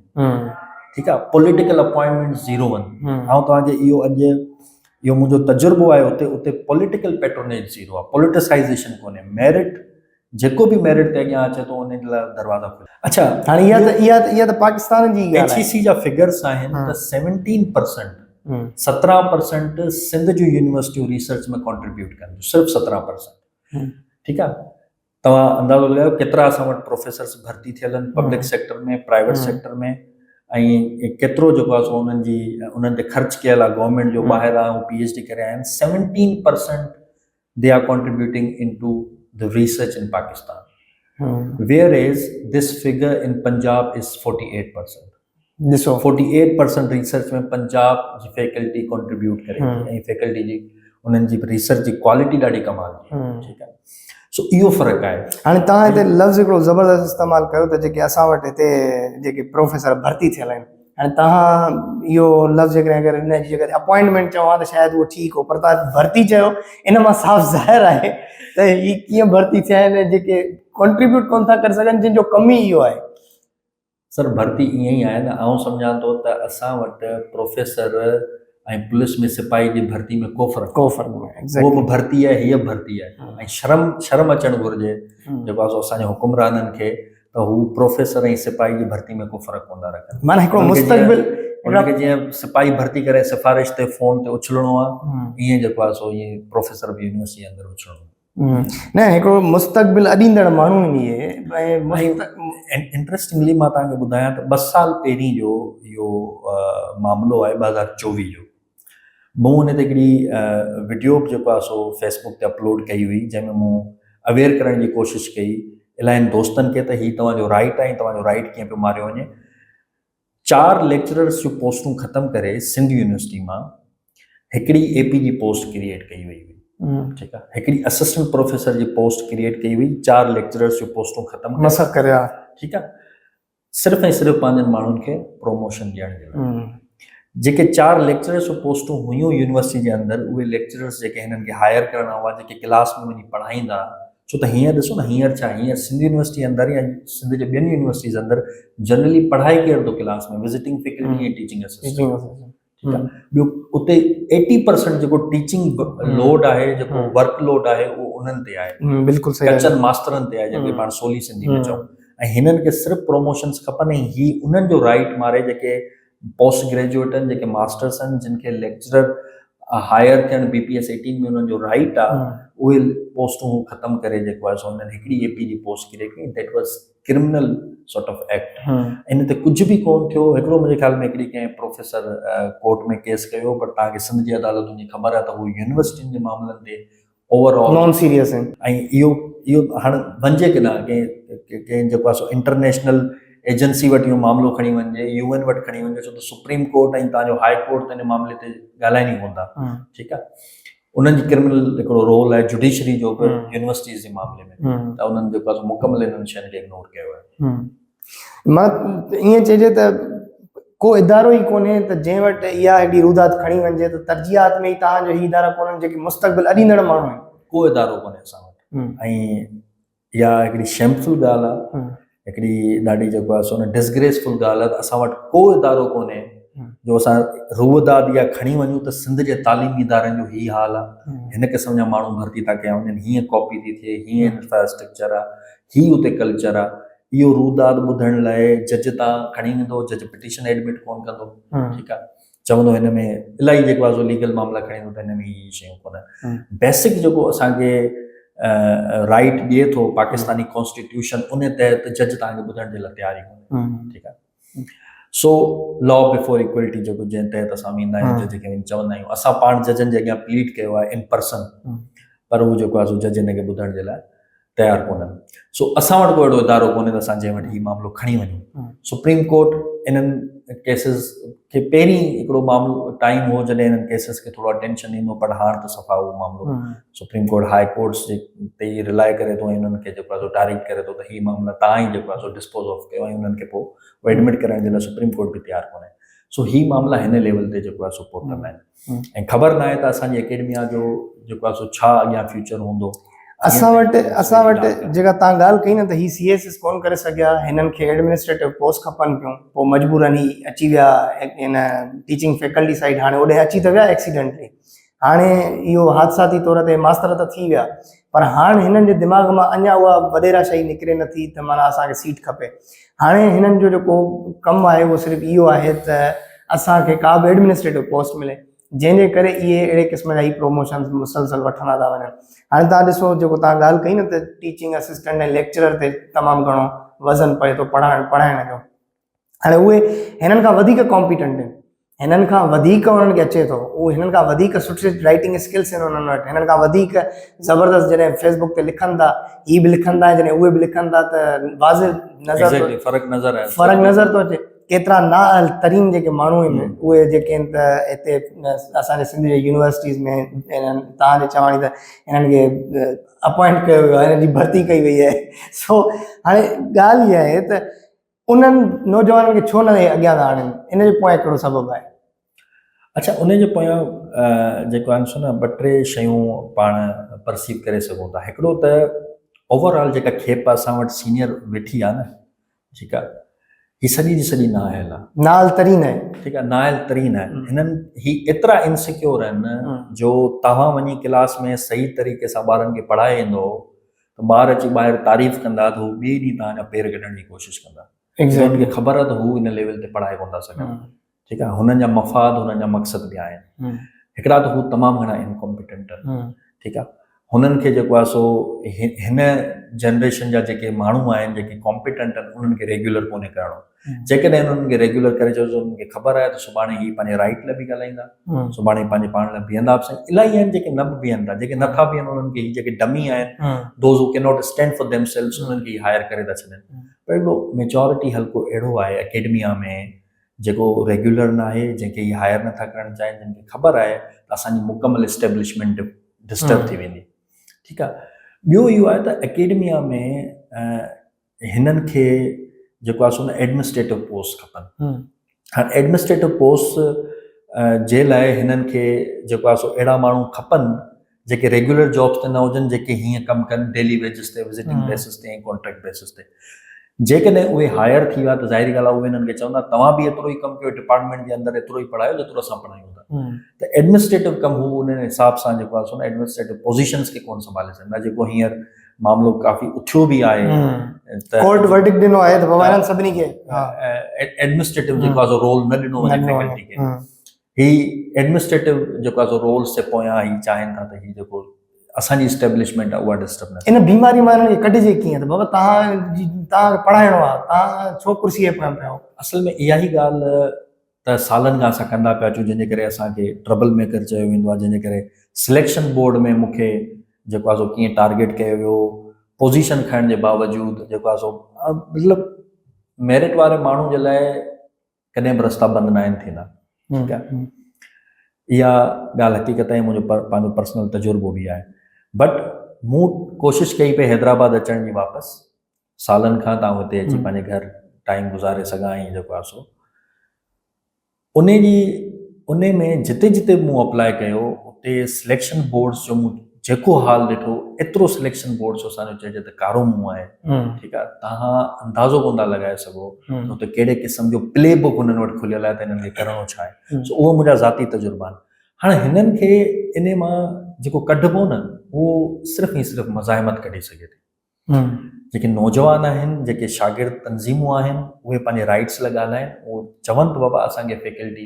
ٺيڪ آهي پوليٽيڪل اپوائنٽمينٽ زيرو آهن آئون توهان کي اهو اڄ اهو منهنجو تجربو آهي اتي اتي پوليٽيڪل پيٽرونيج زيرو آهي پوليٽيسائيزيشن ڪونهي ميرٽ جيڪو به ميرٽ تي اڳيان اچي ٿو ان جي لاء دروازا کليل اڇا هاڻي اها ته اها ته اها ته پاڪستان جي ڳالهه آهي ايڇ اي سي جا فگرس آهن ته 17% 17% سنڌ جون يونيورسٽيون ريسرچ ۾ ڪنٽريبيوٽ ڪن ٿيون صرف 17% ٺيڪ آهي توهان اندازو لڳايو ڪيترا اسان وٽ پروفيسرس ڀرتي ٿيل آهن پبلڪ سيڪٽر ۾ پرائيويٽ سيڪٽر ۾ ۽ ڪيترو جيڪو آهي سو انهن جي انهن تي خرچ ڪيل آهي گورنمينٽ جو ٻاهران هو پي ايڇ ڊي ڪري آيا آهن 17% they are contributing into the research in Pakistan whereas this figure in Punjab is 48%. ڏسو 48% ريسرچ ۾ پنجاب جي فيڪلٽي ڪنٽريبيوٽ ڪري ٿي ۽ فيڪلٽي جي انهن جي ريسرچ جي ڪوالٽي ڏاڍي ڪمال جي آهي ٺيڪ آهي سو اهو فرق آهي. هاڻي توهان هتي لفظ هڪڙو زبردست استعمال ڪيو ته جيڪي اسان وٽ هتي جيڪي پروفيسر ڀرتي ٿيل آهن هاڻي توهان اهو لفظ جيڪڏهن اگر ان جي جڳهه تي اپوائنٽمينٽ چئو ها ته شايد اهو ٺيڪ هو پر توهان ڀرتي چيو ان مان صاف ظاهر آهي ته هي ڪيئن ڀرتي ٿيا آهن جيڪي ڪنٽريبيوٽ ڪونه ٿا ڪري سگهن جن جو ڪم ئي اهو آهي. سر ڀرتي ائين ئي آهي نه آئون سمجهان ٿو ته اسان وٽ پروفيسر ۽ پوليس ۾ سپاهي جي ڀرتي ۾ ڪو فرق ڪو فرق نه آهي اهو به ڀرتي آهي هيء به ڀرتي آهي ۽ شرم شرم اچڻ گهرجي جيڪو آهي سو اسان جي حڪمرانن کي ته هو پروفيسر ۽ سپاهي جي ڀرتي ۾ ڪو فرق ڪونه ٿا رکن معنيٰ هڪڙو مستقبل ان کي جيئن سپاهي ڀرتي ڪري سفارش تي فون تي اڇلڻو آهي ائين جيڪو آهي سو ائين پروفيسر به يونيورسٽي اندر اڇلڻو آهي نه هڪڙو مستقبل اڏيندڙ ماڻهو آهن اهي ۽ انٽريسٽنگلي مان توهان کي ٻڌايان ته ٻه سال پهرين جو اهو معاملو آهي 2024 جو مون ان تي هڪڙي وڊيو به جيڪو آهي سو فيسبڪ تي اپلوڊ ڪئي هئي جنهن ۾ مون اويئر ڪرڻ جي ڪوشش ڪئي الاهين دوستن کي ته هي توهان جو رائٽ آهي توهان جو رائٽ ڪيئن پيو ماريو وڃي چار ليڪچررس جون پوسٽون ختم ڪري سنڌ يونيورسٽي مان هڪڙي اي پي جي پوسٽ ڪريئيٽ ڪئي وئي هئي ٺيڪ آهي هڪڙي اسسٽنٽ پروفيسر جي پوسٽ ڪريئيٽ ڪئي وئي چار ليڪچررس جون پوسٽون ختم ڪري مسخ ڪري ٺيڪ آهي صرف ۽ صرف پنهنجن ماڻهن کي پروموشن ڏيڻ جي لاء جيڪي چار ليڪچررس جون پوسٽون هيون يونيورسٽي جي اندر اهي ليڪچررس جيڪي هنن کي هائر ڪرڻا هئا جيڪي ڪلاس ۾ وڃي پڙهائيندا ڇو ته هينئر ڏسو نه هينئر ڇا هينئر سنڌ يونيورسٽي اندر يا سنڌ جي ٻين يونيورسٽيز اندر جنرلي پڙهائي ڪير ٿو class ۾ visiting faculty ۽ teaching assistant ٺيڪ آهي ٻيو اتي 80% جيڪو ٽيچنگ لوڊ آهي جيڪو ورڪ لوڊ آهي اهو انهن تي آهي بلڪل صحيح ڪچن ماسترن تي آهي جيڪي پاڻ سولي سنڌي ۾ چئون ۽ هنن کي صرف پروموشنس کپن ۽ هي انهن جو رائٽ ماري جيڪي پوسٽ گريجوئيٽ آهن جيڪي ماسٽرس آهن جن کي ليڪچرر هائر ٿيڻ بي پي ايس 18 ۾ انهن جو رائٽ آهي اهي پوسٽون هو ختم ڪري جيڪو آهي سو انهن هڪڙي اي پي جي پوسٽ ڪريٽ ڪئي that was criminal sort of act ان تي ڪجهه به ڪون ٿيو هڪڙو منهنجي خيال ۾ هڪڙي ڪنهن پروفيسر ڪورٽ ۾ ڪيس ڪيو پر توهان کي سنڌ جي عدالتن جي خبر آهي ته هو يونيورسٽين جي معاملن تي اوور آل نان سيريس آهن ۽ اهو اهو هاڻ وڃجي ڪيڏانهن ڪنهن ڪنهن جيڪو آهي سو انٽرنيشنل ايجنسي وٽ اهو معاملو کڻي وڃجي يو اين وٽ کڻي وڃجي ڇو ته سپريم ڪورٽ ۽ تان جو هاء ڪورٽ ته ان معاملي تي ڳالهائين ئي ڪونه ٿا ٺيڪ آهي انهن جي ڪرمنل هڪڙو رول آهي جوڊيشري جو به يونيورسٽيز جي معاملي ۾ ته انهن جيڪو آهي سو مڪمل انهن شين کي اگنور ڪيو آهي مان ائين چئجي ته ڪو ادارو ئي ڪونهي ته جنهن وٽ اها هيڏي روداد کڻي وڃجي ته ترجيحات ۾ ئي توهان جو هي ادارا ڪونهن جيڪي مستقبل اڏيندڙ ماڻهو آهن. ڪو ادارو ڪونهي اسان وٽ ۽ اها هڪڙي شيمفل ڳالهه آهي هڪڙي ڏاڍي جيڪو آهي سو نه ڊسگريسفل ڳالهه آهي ته اسان وٽ ڪو ادارو ڪونهي جو اسان روداد اها کڻي وڃون ته سنڌ جي تعليمي ادارن جو هي حال آهي هن قسم جا ماڻهو ڀرتي ٿا ڪيا وڃن هيئن ڪاپي ٿي ٿئي هيئن انفراسٽرڪچر آهي هي اتي ڪلچر آهي اهو روداد ٻڌڻ لاء جج تان کڻي ويندو جج پٽيشن ايڊمٽ ڪون ڪندو ٺيڪ آ چوندو هن ۾ الائي جيڪو آ سو ليگل معاملا کڻي ايندو ته هن ۾ هي شيون ڪونهن بيسڪ جيڪو اسان کي رائٽ ڏئي ٿو پاڪستاني ڪانسٽيٽيوشن ان تحت جج تان کي ٻڌڻ جي لاء تيار ئي ڪونهي ٺيڪ آ سو لا بفور ايڪوالٽي جيڪو جنهن تحت اسان ويندا آهيون جج کي وڃي چوندا آهيون اسان پاڻ ججن جي اڳيان پليڊ ڪيو آهي ان پرسن پر هو جيڪو آ سو جج هن کي ٻڌڻ جي لاء تيار ڪونهن سو اسان وٽ ڪو اهڙو ادارو ڪونهي ته اسان جنهن وٽ هي معاملو کڻي وڃون سپريم ڪورٽ انهن ڪيسز کي پهرين هڪڙو معاملو ٽائيم هو جڏهن انهن ڪيسز کي ٿورو اٽينشن ڏيندو پر هاڻ ته صفا اهو معاملو سپريم ڪورٽ هاء ڪورٽس جي تي ئي رلائي ڪري ٿو ۽ انهن کي جيڪو آهي سو ڊائريڪٽ ڪري ٿو ته هي معاملا تان ئي جيڪو آهي سو ڊسپوز آف ڪيو ۽ انهن کي پوء ايڊمٽ ڪرڻ جي لاء سپريم ڪورٽ به تيار ڪونهي سو هي معاملا هن ليول تي جيڪو آهي سو پهتل آهن ۽ خبر ناهي ته اسان جي اڪيڊميا جو جيڪو آهي سو ڇا اڳيان فيوچر هوندو. اسان وٽ اسان وٽ جيڪا تان ڳالهه ڪئي نه ته هي سي ايس ايس ڪون ڪري سگهيا هنن کي ايڊمنسٽريٽو پوسٽ کپن پيون پوء مجبورن هي اچي ويا ان ٽيچنگ فيڪلٽي سائيڊ هاڻي اوڏي اچي ته ويا ايڪسيڊنٽلي هاڻي اهو حادثاتي طور تي ماستر ته ٿي ويا پر هاڻ هنن جي دماغ مان اڃا اها وڏيرا شاهي نڪري نٿي ته معنيٰ اسان کي سيٽ کپي هاڻي هنن جو جيڪو ڪم آهي اهو صرف اهو آهي ته اسان کي ڪا به ايڊمنسٽريٽو پوسٽ ملي جنهن جي ڪري اهي اهڙي قسم جا هي پروموشنز مسلسل وٺندا ٿا وڃن هاڻي تان ڏسو جيڪو تان ڳالهه ڪئي نه ته ٽيچنگ اسسٽنٽ ۽ ليڪچرر تي تمام گهڻو وزن پئي ٿو پڙهائڻ پڙهائڻ جو هاڻي اهي هنن کان وڌيڪ ڪامپيٽنٽ آهن هنن کان وڌيڪ انهن کي اچي ٿو اهي هنن کان وڌيڪ سٺي رائٽنگ اسڪلس آهن انهن وٽ هنن کان وڌيڪ زبردست جڏهن فيسبوڪ تي لکن ٿا هي به لکن ٿا جڏهن اهي به لکن ٿا ته واضح نظر فرق نظر فرق نظر ٿو اچي. ڪيترا نااهل ترين جيڪي ماڻهو آهن اهي جيڪي آهن ته هتي اسان جي سنڌ جي يونيورسٽيز ۾ انهن توهان جي چواڻي ته انهن کي اپوائنٽ ڪيو ويو آهي انهن جي ڀرتي ڪئي وئي آهي سو هاڻي ڳالهه اها آهي ته انهن نوجوانن کي ڇو نه اڳيان ٿا آڻين ان جي پويان ڪهڙو سبب آهي؟ اڇا ان جي پويان جيڪو آهن سو نه ٻه ٽي شيون پاڻ پرسيو ڪري سگهون ٿا هڪڙو ته اوور آل جيڪا کيپ اسان وٽ سينيئر ويٺي آهي نه ٺيڪ آهي هي سڄي جي سڄي نااهل آهي نااهل ترين آهي ٺيڪ آهي نااهل ترين آهي هنن هي ايترا انسيڪيور آهن جو توهان وڃي ڪلاس ۾ صحيح طريقي سان ٻارن کي پڙهائي ايندو ته ٻار اچي ٻاهر تعريف ڪندا ته هو ٻئي ڏينهن توهان جا پير ڪڍڻ جي ڪوشش ڪندا هنن کي خبر آهي ته هو ان ليول تي پڙهائي ڪونه ٿا سگهن ٺيڪ آهي هنن جا مفاد هنن جا مقصد ٻيا آهن هڪڙا ته هو تمام گهڻا انڪمپيٽنٽ آهن ٺيڪ آهي هنن کي جيڪو آهي سو هن جنريشن جا جيڪي ماڻهو آهن جيڪي ڪمپيٽنٽ آهن انهن کي ريگيولر ڪونهي ڪرڻو جيڪڏهن انهن کي ريگيولر ڪري ڇڏيو انهن کي خبر آهي ته سڀاڻي هي پنهنجي رائٽ لاء به ڳالهائيندا سڀاڻي پنهنجي پاڻ لاء بيهندا به سهي الاهي آهن جيڪي نه به بيهن ٿا جيڪي نٿا بيهن انهن کي هي جيڪي ڊمي آهن those who can not stand for themselves انهن کي هائر ڪري ٿا ڇڏن پر هڪڙو ميجورٽي حلقو اهڙو آهي اڪيڊميا ۾ جيڪو ريگيولر ناهي، جنهن کي هي هائر نٿا ڪرڻ چاهين، جن کي خبر آهي ته اسان جي مڪمل اسٽيبلشمينٽ ڊسٽرب ٿي ويندي. ٺيڪ آهي. ٻيو اهو آهي ته اڪيڊميا ۾ هنن کي جيڪو آهي سو نه ايڊمنسٽريٽو پوسٽ کپن. هاڻي ايڊمنسٽريٽو پوسٽ جي لاء هنن کي جيڪو آهي سو اهڙا ماڻهو کپن جيڪي ريگيولر جابس تي نه هجن جيڪي هيئن ڪم ڪن ڊيلي ويجز تي وزٽنگ بيسس تي ۽ ڪانٽريڪٽ بيسس تي جيڪڏهن اهي هائر ٿي ويا ته ظاهري ڳالهه آهي اهي هنن کي چوندا توهان به ايترو ئي ڪم ڪيو ڊپارٽمينٽ جي اندر ايترو ئي پڙهايو جيترو اسان پڙهايون ٿا ته ايڊمنسٽريٽو ڪم هو انهن حساب سان جيڪو آهي سو نه ايڊمنسٽريٽو پوزيشنس کي ڪونه سنڀالي سگهندا جيڪو هينئر معاملو ڪافي اٿيو به آهي ته ڪورٽ ورڊڪٽ ڏنو آهي ته بابا هنن سڀني کي ايڊمنسٽريٽو جيڪو آهي سو رول نه ڏنو وڃي فيڪلٽي کي هي ايڊمنسٽريٽو جيڪو آهي سو رولز جي پويان هي چاهين ٿا ته هي جيڪو اسان جي اسٽيبلشمينٽ آهي اها ڊسٽرب نه ان بيماري مان انهن کي ڪڍجي ڪيئن ته بابا توهان جي توهان کي پڙهائڻو آهي توهان ڇو ڪرسي جي پويان پيا آهيو. اصل ۾ اها ئي ڳالهه ته سالن کان اسان ڪندا پيا اچون جنهن جي ڪري اسان کي ٽربل ميڪر چيو ويندو آهي جنهن جي ڪري سليڪشن بورڊ ۾ مون کي جيڪو آهي سو ڪيئن ٽارگيٽ ڪيو ويو پوزيشن کڻڻ جي باوجود جيڪو آهي سو مطلب ميرٽ واري ماڻهو جي لاء ڪڏهن به رستا بند ناهن ٿيندا ٺيڪ آهي اها ڳالهه حقيقت آهي منهنجو پنهنجو پرسنل تجربو به آهي بٽ مون ڪوشش ڪئي پئي حيدرآباد اچڻ جي واپس سالن کان ته آئون هتي اچي پنهنجي گهر ٽائيم گذاري سگهان ۽ جيڪو آهي سو ان جي ان ۾ جتي جتي مون اپلاء ڪيو اتي سليڪشن بورڊس جو مون جيڪو حال ڏٺو ايترو سليڪشن بورڊ جو اسان جو چئجي ته ڪارو منهن آهي ٺيڪ آهي تهان اندازو ڪون ٿا لڳائي سگهو ته اتي ڪهڙي قسم جو پلي بڪ هنن وٽ کليل آهي ته هنن کي ڪرڻو ڇا آهي سو اهو منهنجا ذاتي تجربا آهن هاڻي هنن کي انهي مان جيڪو ڪڍبو نه اهو صرف ۽ صرف مزاحمت ڪڍي سگهي ٿي جيڪي نوجوان آهن جيڪي شاگرد تنظيمون آهن اهي پنهنجي رائٽس لاء ڳالهائن اهو چون ته بابا اسان کي فيڪلٽي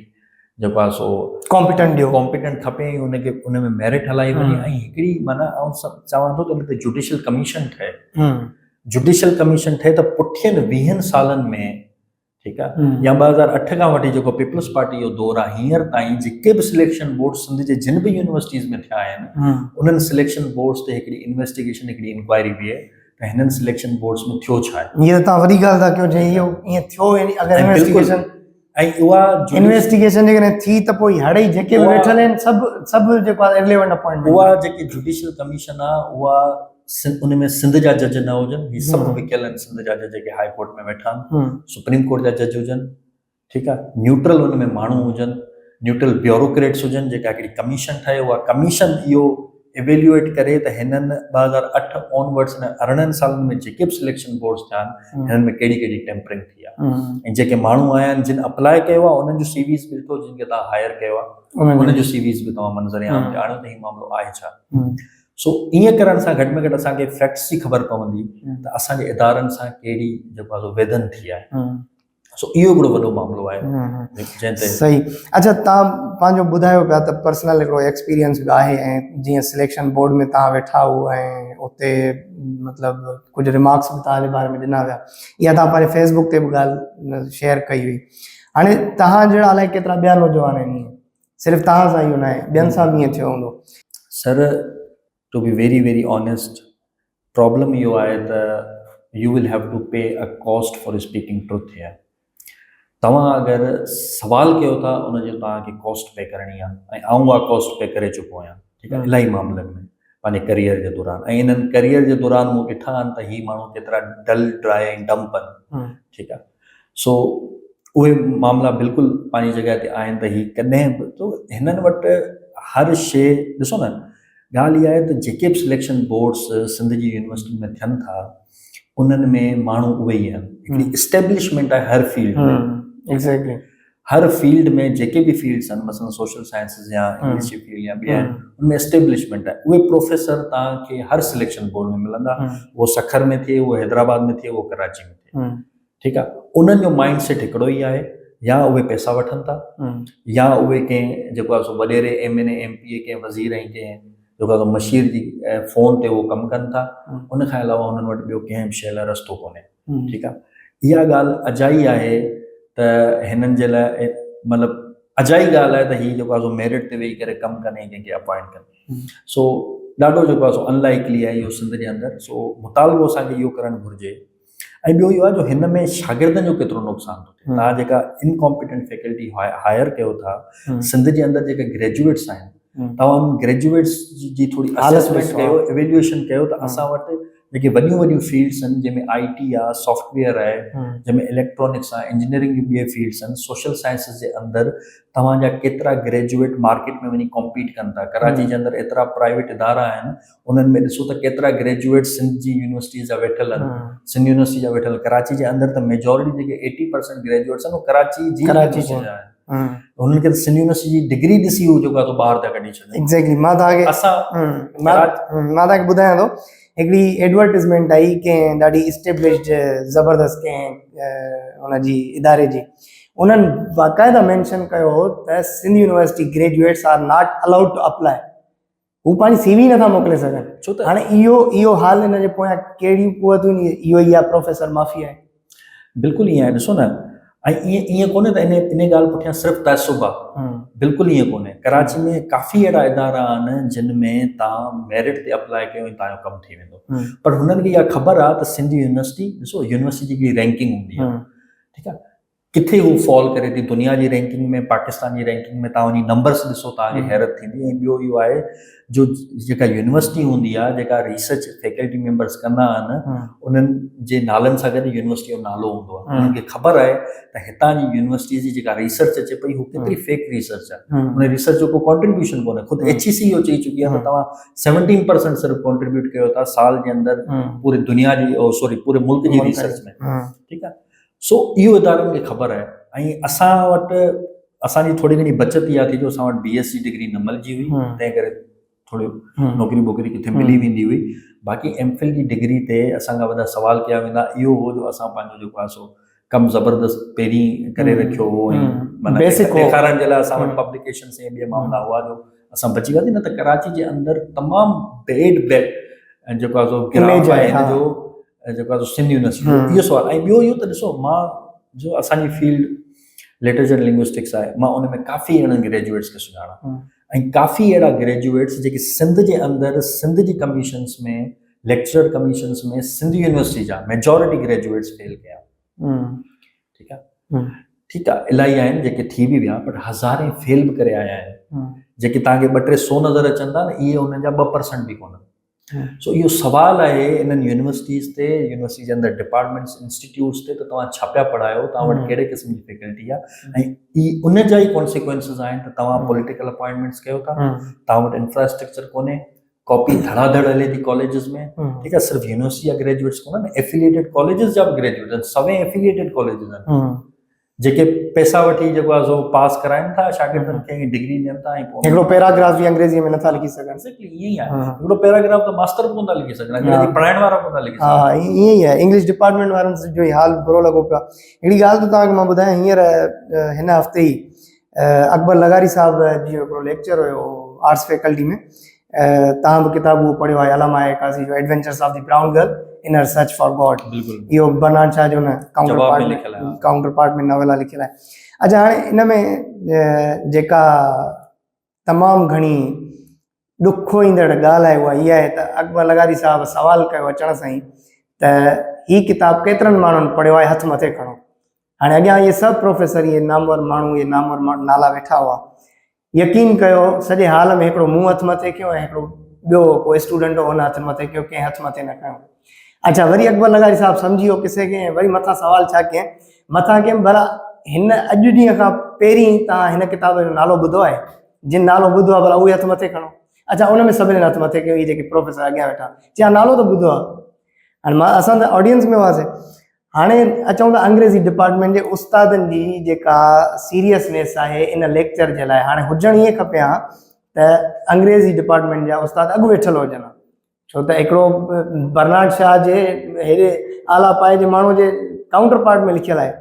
جيڪو آهي سو ڪامپيٽنٽ ڏيو ڪامپيٽنٽ کپي ۽ ان کي ان ۾ ميرٽ هلائي وڃي ۽ هڪڙي معنيٰ آئون چوان ٿو ته ان تي جوڊيشل ڪميشن ٺهي جوڊيشل ڪميشن ٺهي ته پٺين ويهن سالن ۾ ٺيڪ آ يا 2008 کان وٺي جيڪو پيپلز پارٽي جو دور آ هينئر تائين جيڪي به سليڪشن بورڊ سنڌ جي جن به يونيورسٽيز ۾ ٿيا آهن انهن سليڪشن بورڊز تي هڪڙي انويسٽيگيشن هڪڙي انڪوائري بيهي ته هنن سليڪشن بورڊز ۾ ٿيو ڇا آهي. هي ته توهان وڏي ڳالهه ٿا ڪيو جي اهو ائين ٿيو يعني اگر انويسٽيگيشن ۽ اها انويسٽيگيشن جيڪڏهن ٿي ته پوء هڙئي جيڪي به ويٺل آهن سڀ سڀ جيڪو آهي ارليونٽ اپوائنٽمينٽ اها جيڪي جوڊيشل ڪميشن آ اها ان ۾ سنڌ جا جج نه هجن، هي سڀ وڪيل آهن سنڌ جا جج جيڪي هاء ڪورٽ ۾ ويٺا آهن، سپريم ڪورٽ جا جج هجن، ٺيڪ آهي، نيوٽرل ان ۾ ماڻهو هجن، نيوٽرل بيوروڪريٽس هجن، جيڪا هڪڙي ڪميشن ٺهي اها ڪميشن اهو ايويليوئيٽ ڪري ته هنن 2008 آن ورڊس هن 18 سالن ۾ جيڪي به سليڪشن بورڊس ٿيا آهن هنن ۾ ڪهڙي ڪهڙي ٽيمپرنگ ٿي آهي ۽ جيڪي ماڻهو آيا آهن جن اپلاء ڪيو آهي انهن جو سي ويز به ڏٺو جن کي توهان هائر ڪيو آهي انهن جو سي ويز به توهان منظر عام تي آڻيو ته هي معاملو آهي ڇا. سو ائين ڪرڻ سان گهٽ ۾ گهٽ اسان کي فيڪٽس جي خبر پوندي ته اسان جي ادارن سان ڪهڙي جيڪو آهي سو ويڌن ٿي آهي. سو اهو هڪڙو وڏو معاملو آهي جنهن تي. صحيح اڇا تان پنهنجو ٻڌايو پيا ته پرسنل هڪڙو ايڪسپيرينس به آهي ۽ جيئن سليڪشن بورڊ ۾ تان ويٺا هو ۽ اتي مطلب ڪجهه ريمارڪس به تان جي باري ۾ ڏنا ويا اها تان پنهنجي فيس بڪ تي به ڳالهه شيئر ڪئي هئي هاڻي تهان جهڙا الائي ڪيترا ٻيا نوجوان آهن صرف توهان سان اهو ناهي ٻين سان به ائين ٿيو هوندو. Sir to be very very honest problem اهو آهي ته you will have to pay a cost for speaking truth here. توهان اگر سوال ڪيو ٿا ان جو توهان کي ڪاسٽ پي ڪرڻي آهي ۽ آئون اها ڪاسٽ پي ڪري چڪو آهيان ٺيڪ آهي الاهي معاملن ۾ پنهنجي ڪريئر جي دوران ۽ انهن ڪريئر جي دوران مون ڏٺا آهن ته هي ماڻهو ڪيترا ڊل ڊرائي ۽ ڊمپ آهن ٺيڪ آهي سو اهي معاملا بلڪل پنهنجي جڳهه تي آهن ته هي ڪڏهن به تو هنن وٽ هر شي ڏسو نه ڳالهه اها آهي ته جيڪي به سليڪشن بورڊس سنڌ جي يونيورسٽين ۾ ٿين ٿا انهن ۾ ماڻهو اهي ئي آهن هڪڙي اسٽيبلشمينٽ آهي هر فيلڊ ۾ ايگزيڪٽلي هر فيلڊ ۾ جيڪي به فيلڊس آهن مثلا سوشل سائنسز يا انگلش جي فيلڊ يا ٻيا آهن ان ۾ اسٽيبلشمينٽ آهي اهي پروفيسر توهان کي هر سليڪشن بورڊ ۾ ملندا اهو سکر ۾ ٿئي اهو حيدرآباد ۾ ٿئي اهو ڪراچي ۾ ٿئي ٺيڪ آ انهن جو مائنڊ سيٽ هڪڙو ئي آهي يا اهي پئسا وٺن ٿا يا اهي ڪنهن جيڪو آهي سو وڏيري M N A M P A ڪنهن وزير ۽ ڪنهن جيڪو آهي سو مشير جي فون تي اهو ڪم ڪن ٿا ان کان علاوه انهن وٽ ٻيو ڪنهن به شيء لاء رستو ڪونهي ٺيڪ آ اها ڳالهه اجائي آهي ته هنن جي لاء مطلب اجائي ڳالهه آهي ته هي جيڪو آهي سو ميرٽ تي ويهي ڪري ڪم ڪن ۽ ڪنهن کي اپوائنٽ ڪن سو ڏاڍو جيڪو آهي سو انلائڪلي آهي اهو سنڌ جي اندر سو مطالبو اسان کي اهو ڪرڻ گهرجي ۽ ٻيو اهو آهي جو هن ۾ شاگردن جو ڪيترو نقصان ٿو ٿئي توهان جيڪا انڪمپيٽنٽ فيڪلٽي هائر ڪيو ٿا سنڌ جي اندر جيڪا گريجوئيٽس آهن توهان انهن گريجوئيٽس جي ٿوري اسيسمينٽ ڪيو ايويليوئيشن ڪيو ته اسان وٽ جيڪي وڏيون وڏيون فيلڊس آهن جنهن ۾ آئي ٽي آهي سافٽ ويئر آهي جنهن ۾ اليڪٽرانڪس آهي انجنيئرنگ جون ٻيون فيلڊس آهن سوشل سائنسز جي اندر توهان جا ڪيترا گريجوئيٽ مارڪيٽ ۾ وڃي ڪمپيٽ ڪن ٿا ڪراچي جي اندر ايترا پرائيويٽ ادارا آهن انهن ۾ ڏسو ته ڪيترا گريجوئيٽ سنڌ جي يونيورسٽيز جا ويٺل آهن سنڌ يونيورسٽي جا ويٺل ڪراچي جي اندر ته ميجورٽي جيڪي ايٽي پرسنٽ گريجوئيٽس آهن اهي ڪراچي جي ڪراچي جا آهن انهن کي ته سنڌ يونيورسٽي جي ڊگري ڏسي هو جيڪو آهي سو ٻاهر ٿا ڪڍي ڇڏن. ايگزيڪٽلي مان توهان کي اسان مان توهان کي ٻڌايان ٿو هڪڙي ايڊورٽيزمينٽ آئي ڪنهن ڏاڍي اسٽيبلشڊ زبردست ڪنهن ان جي اداري جي انهن باقاعده مينشن ڪيو هو ته Sindh university graduates are not allowed to apply هو پنهنجي سي وي نٿا موڪلي سگهن ڇو ته هاڻي اهو اهو حال ان جي پويان ڪهڙيون قوتون اهو ئي آهي پروفيسر مافيا آهي. بلڪل ائين آهي ڏسو نه ۽ ائين ائين ڪونهي ته ان ان ڳالهه پٺيان صرف تعصب آهي بلڪل ائين ڪونهي ڪراچي ۾ ڪافي اهڙا ادارا آهن جن ۾ تان ميرٽ تي اپلاء ڪيو ۽ تان جو ڪم ٿي ويندو پر هنن کي اها خبر آهي ته سنڌ يونيورسٽي ڏسو يونيورسٽي جي هڪڙي رينڪنگ هوندي آهي ٺيڪ آهي ڪٿي هو فال ڪري ٿي دنيا جي رينڪنگ ۾ پاڪستان جي رينڪنگ ۾ توهان وڃي نمبرس ڏسو توهان کي حيرت ٿيندي ۽ ٻيو اهو آهي جو جيڪا يونيورسٽي هوندي آهي جيڪا ريسرچ فيڪلٽي ميمبرس ڪندا آهن انهن جي نالن سان گڏ يونيورسٽي جو نالو هوندو آهي انهن کي خبر آهي ته هتان جي يونيورسٽي جي جيڪا ريسرچ اچي پئي هو ڪيتري فيڪ ريسرچ آهي ان ريسرچ جو ڪو ڪانٽريبيوشن ڪونهي خود ايڇ اي سي اهو چئي چڪي آهي ته توهان 17% صرف ڪانٽريبيوٽ ڪيو ٿا سال جي اندر پوري دنيا جي سوري پوري ملڪ جي ريسرچ ۾ ٺيڪ آهي سو اهو ادارن کي خبر آهي ۽ اسان وٽ اسان جي ٿوري گهڻي بچت اها ٿي جو اسان وٽ بي ايس جي ڊگري نه ملجي هئي تنهن ڪري ٿوري نوڪري ٻوڪري ڪٿي ملي ويندي هئي باقي ايم فل جي ڊگري تي اسان کان وڏا سوال ڪيا ويندا اهو هو جو اسان پنهنجو جيڪو آهي سو ڪم زبردست پهرين ڪري رکيو هو ۽ معنيٰ ڏيکارڻ جي لاء اسان وٽ پبليڪيشنس ۽ ٻيا معاملا هئا جو اسان بچي وياسين نه ته ڪراچي جي اندر تمام بيڊ بيڊ جيڪو آهي سو گراف آهي هن جو جيڪو آهي سو سنڌ يونيورسٽي جو اهو سوال ۽ ٻيو اهو ته ڏسو مان جو اسان جي فيلڊ لٽريچر لنگوسٽڪس آهي مان ان ۾ ڪافي اهڙن گريجوئيٽس کي سڃاڻان ۽ ڪافي اهڙا گريجوئيٽس جيڪي سنڌ جي اندر سنڌ جي commissions ۾ lecturer commissions ۾ Sindh university جا ميجورٽي گريجوئيٽس فيل ڪيا ٺيڪ آهي ٺيڪ آهي الاهي آهن جيڪي ٿي به ويا پر هزارين فيل به ڪري آيا آهن جيڪي تان کي ٻه ٽي سو نظر اچن ٿا نه اهي انهن جا 2% به ڪونهن سو اهو سوال آهي انهن يونيورسٽيز تي يونيورسٽي جي اندر ڊپارٽمينٽس انسٽيٽيوٽس تي ته توهان ڇا پيا پڙهايو توهان وٽ ڪهڙي قسم جي فيڪلٽي آهي ۽ ان جا ئي ڪانسيڪوئنسز آهن ته توهان پوليٽيڪل اپوائنٽمينٽس ڪيو ٿا توهان وٽ انفراسٽرڪچر ڪونهي ڪاپي ڌڙا ڌڙ هلي ٿي ڪاليجز ۾ ٺيڪ آهي صرف يونيورسٽي جا گريجوئيٽس ڪونهن افيليٽيڊ ڪاليجز جا به گريجوئيٽس آهن سوين افيليٽيڊ ڪاليجز آهن جيڪي پئسا وٺي جيڪو آهي سو پاس ڪرائن ٿا شاگردن کي ۽ ڊگري ڏين ٿا ۽ پوء هڪڙو پيراگراف به انگريزي ۾ نٿا لکي سگهن. ايگزيڪٽلي ائين ئي آهي هڪڙو پيراگراف ته ماستر به ڪونه ٿا لکي سگهن انگريزي پڙهائڻ وارا ڪونه ٿا لکي سگهن. ها ائين ئي آهي انگلش ڊپارٽمينٽ وارن جو ئي حال برو لڳو پيو آهي. هڪڙي ڳالهه ٿو توهان کي مان ٻڌايان هينئر هن هفتي ئي اڪبر لغاري صاحب جو هڪڙو ليڪچر هيو آرٽس فيڪلٽي ۾ توهان به ڪتاب اهو پڙهيو آهي علامه آء قاضي جو adventures of the brown girl in her search for God اهو برنارڊ شاهه جو نه counter part ۾ counter part ۾ novel لکيل آهي اچها هاڻي ان ۾ جيڪا تمام گهڻي ڏکو ايندڙ ڳالهه آهي اها اها آهي ته اڪبر لغاري صاحب سوال ڪيو اچڻ سان ئي ته هي ڪتاب ڪيترن ماڻهن پڙهيو آهي هٿ مٿي کڻو. هاڻي اڳيان اهي سڀ پروفيسر اهي نامور ماڻهو اهي نامور نالا ويٺا هئا. يقين ڪيو سڄي هال ۾ هڪڙو مون هٿ مٿي ڪيو ۽ هڪڙو ٻيو ڪو اسٽوڊنٽ هو ان هٿ مٿي ڪيو ڪنهن هٿ مٿي نه ڪيو. اڇا وري اڪبر لغاري صاحب سمجهي ويو قصي کي ۽ وري مٿان سوال ڇا ڪيائين مٿان ڪيم ڀلا هن اڄ ڏينهن کان پهرين توهان هن ڪتاب جو نالو ٻڌو آهي جن نالو ٻڌو آهي ڀلا اهي هٿ مٿي کڻو اڇا ان ۾ سڀني هٿ مٿي ڪيو اهي جيڪي پروفيسر اڳيان ويٺا چيا نالو ته ٻڌو آهي هاڻي مان اسان ته آڊينس ۾ هئاسين هاڻي اچون ٿا انگريزي ڊپارٽمينٽ جي استادن جي جيڪا سيريسنيس آهي ان ليڪچر جي لاء هاڻي هجڻ ائين کپي ها ته انگريزي ڊپارٽمينٽ جا استاد اڳ ويٺل هجن ها ڇو ته هڪڙو برنارڊ شاهه جي هيڏي اعليٰ پائي جي ماڻهو جي ڪائونٽر پارٽ ۾ لکيل آهي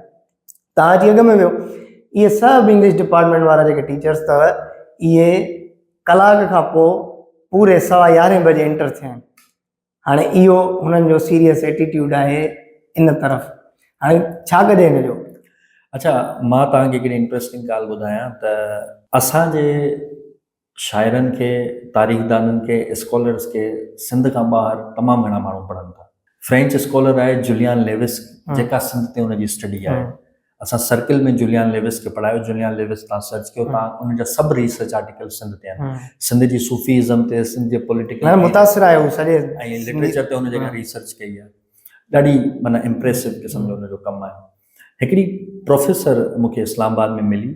تان اچي اڳ ۾ ويو اهي سڀ انگلش ڊپارٽمينٽ وارا جيڪي ٽيچرس اٿو اهي ڪلاڪ کان پوء پوري سوا يارهين بجي انٽر ٿيا آهن هاڻي اهو هنن جو سيريس ايٽيٽيوڊ آهي ان طرف هاڻي ڇا ڪجي هن جو؟ اڇا مان توهان کي هڪڙي انٽريسٽنگ ڳالهه ٻڌايان ته اسان جي شاعرن کي تاريخدانن کي اسڪالرس کي سنڌ کان ٻاهر تمام گهڻا ماڻهو پڙهن ٿا فرينچ اسڪالر آهي جوليان ليوس جيڪا سنڌ تي ان جي اسٽڊي آهي اسان سرڪل ۾ جوليان ليوس کي پڙهايو جوليان ليوس تان سرچ ڪيو تان ان جا سڀ ريسرچ آرٽيڪل سنڌ تي آهن سنڌ جي صوفي ازم تي سنڌ جي پوليٽيڪل معنی متاثر آهي هو سڄي ۽ لٽريچر تي ان جيڪا ريسرچ ڪئي آهي ڏاڍي معنی امپريسو قسم جو ان جو ڪم آهي هڪڙي پروفيسر مون کي اسلام آباد ۾ ملي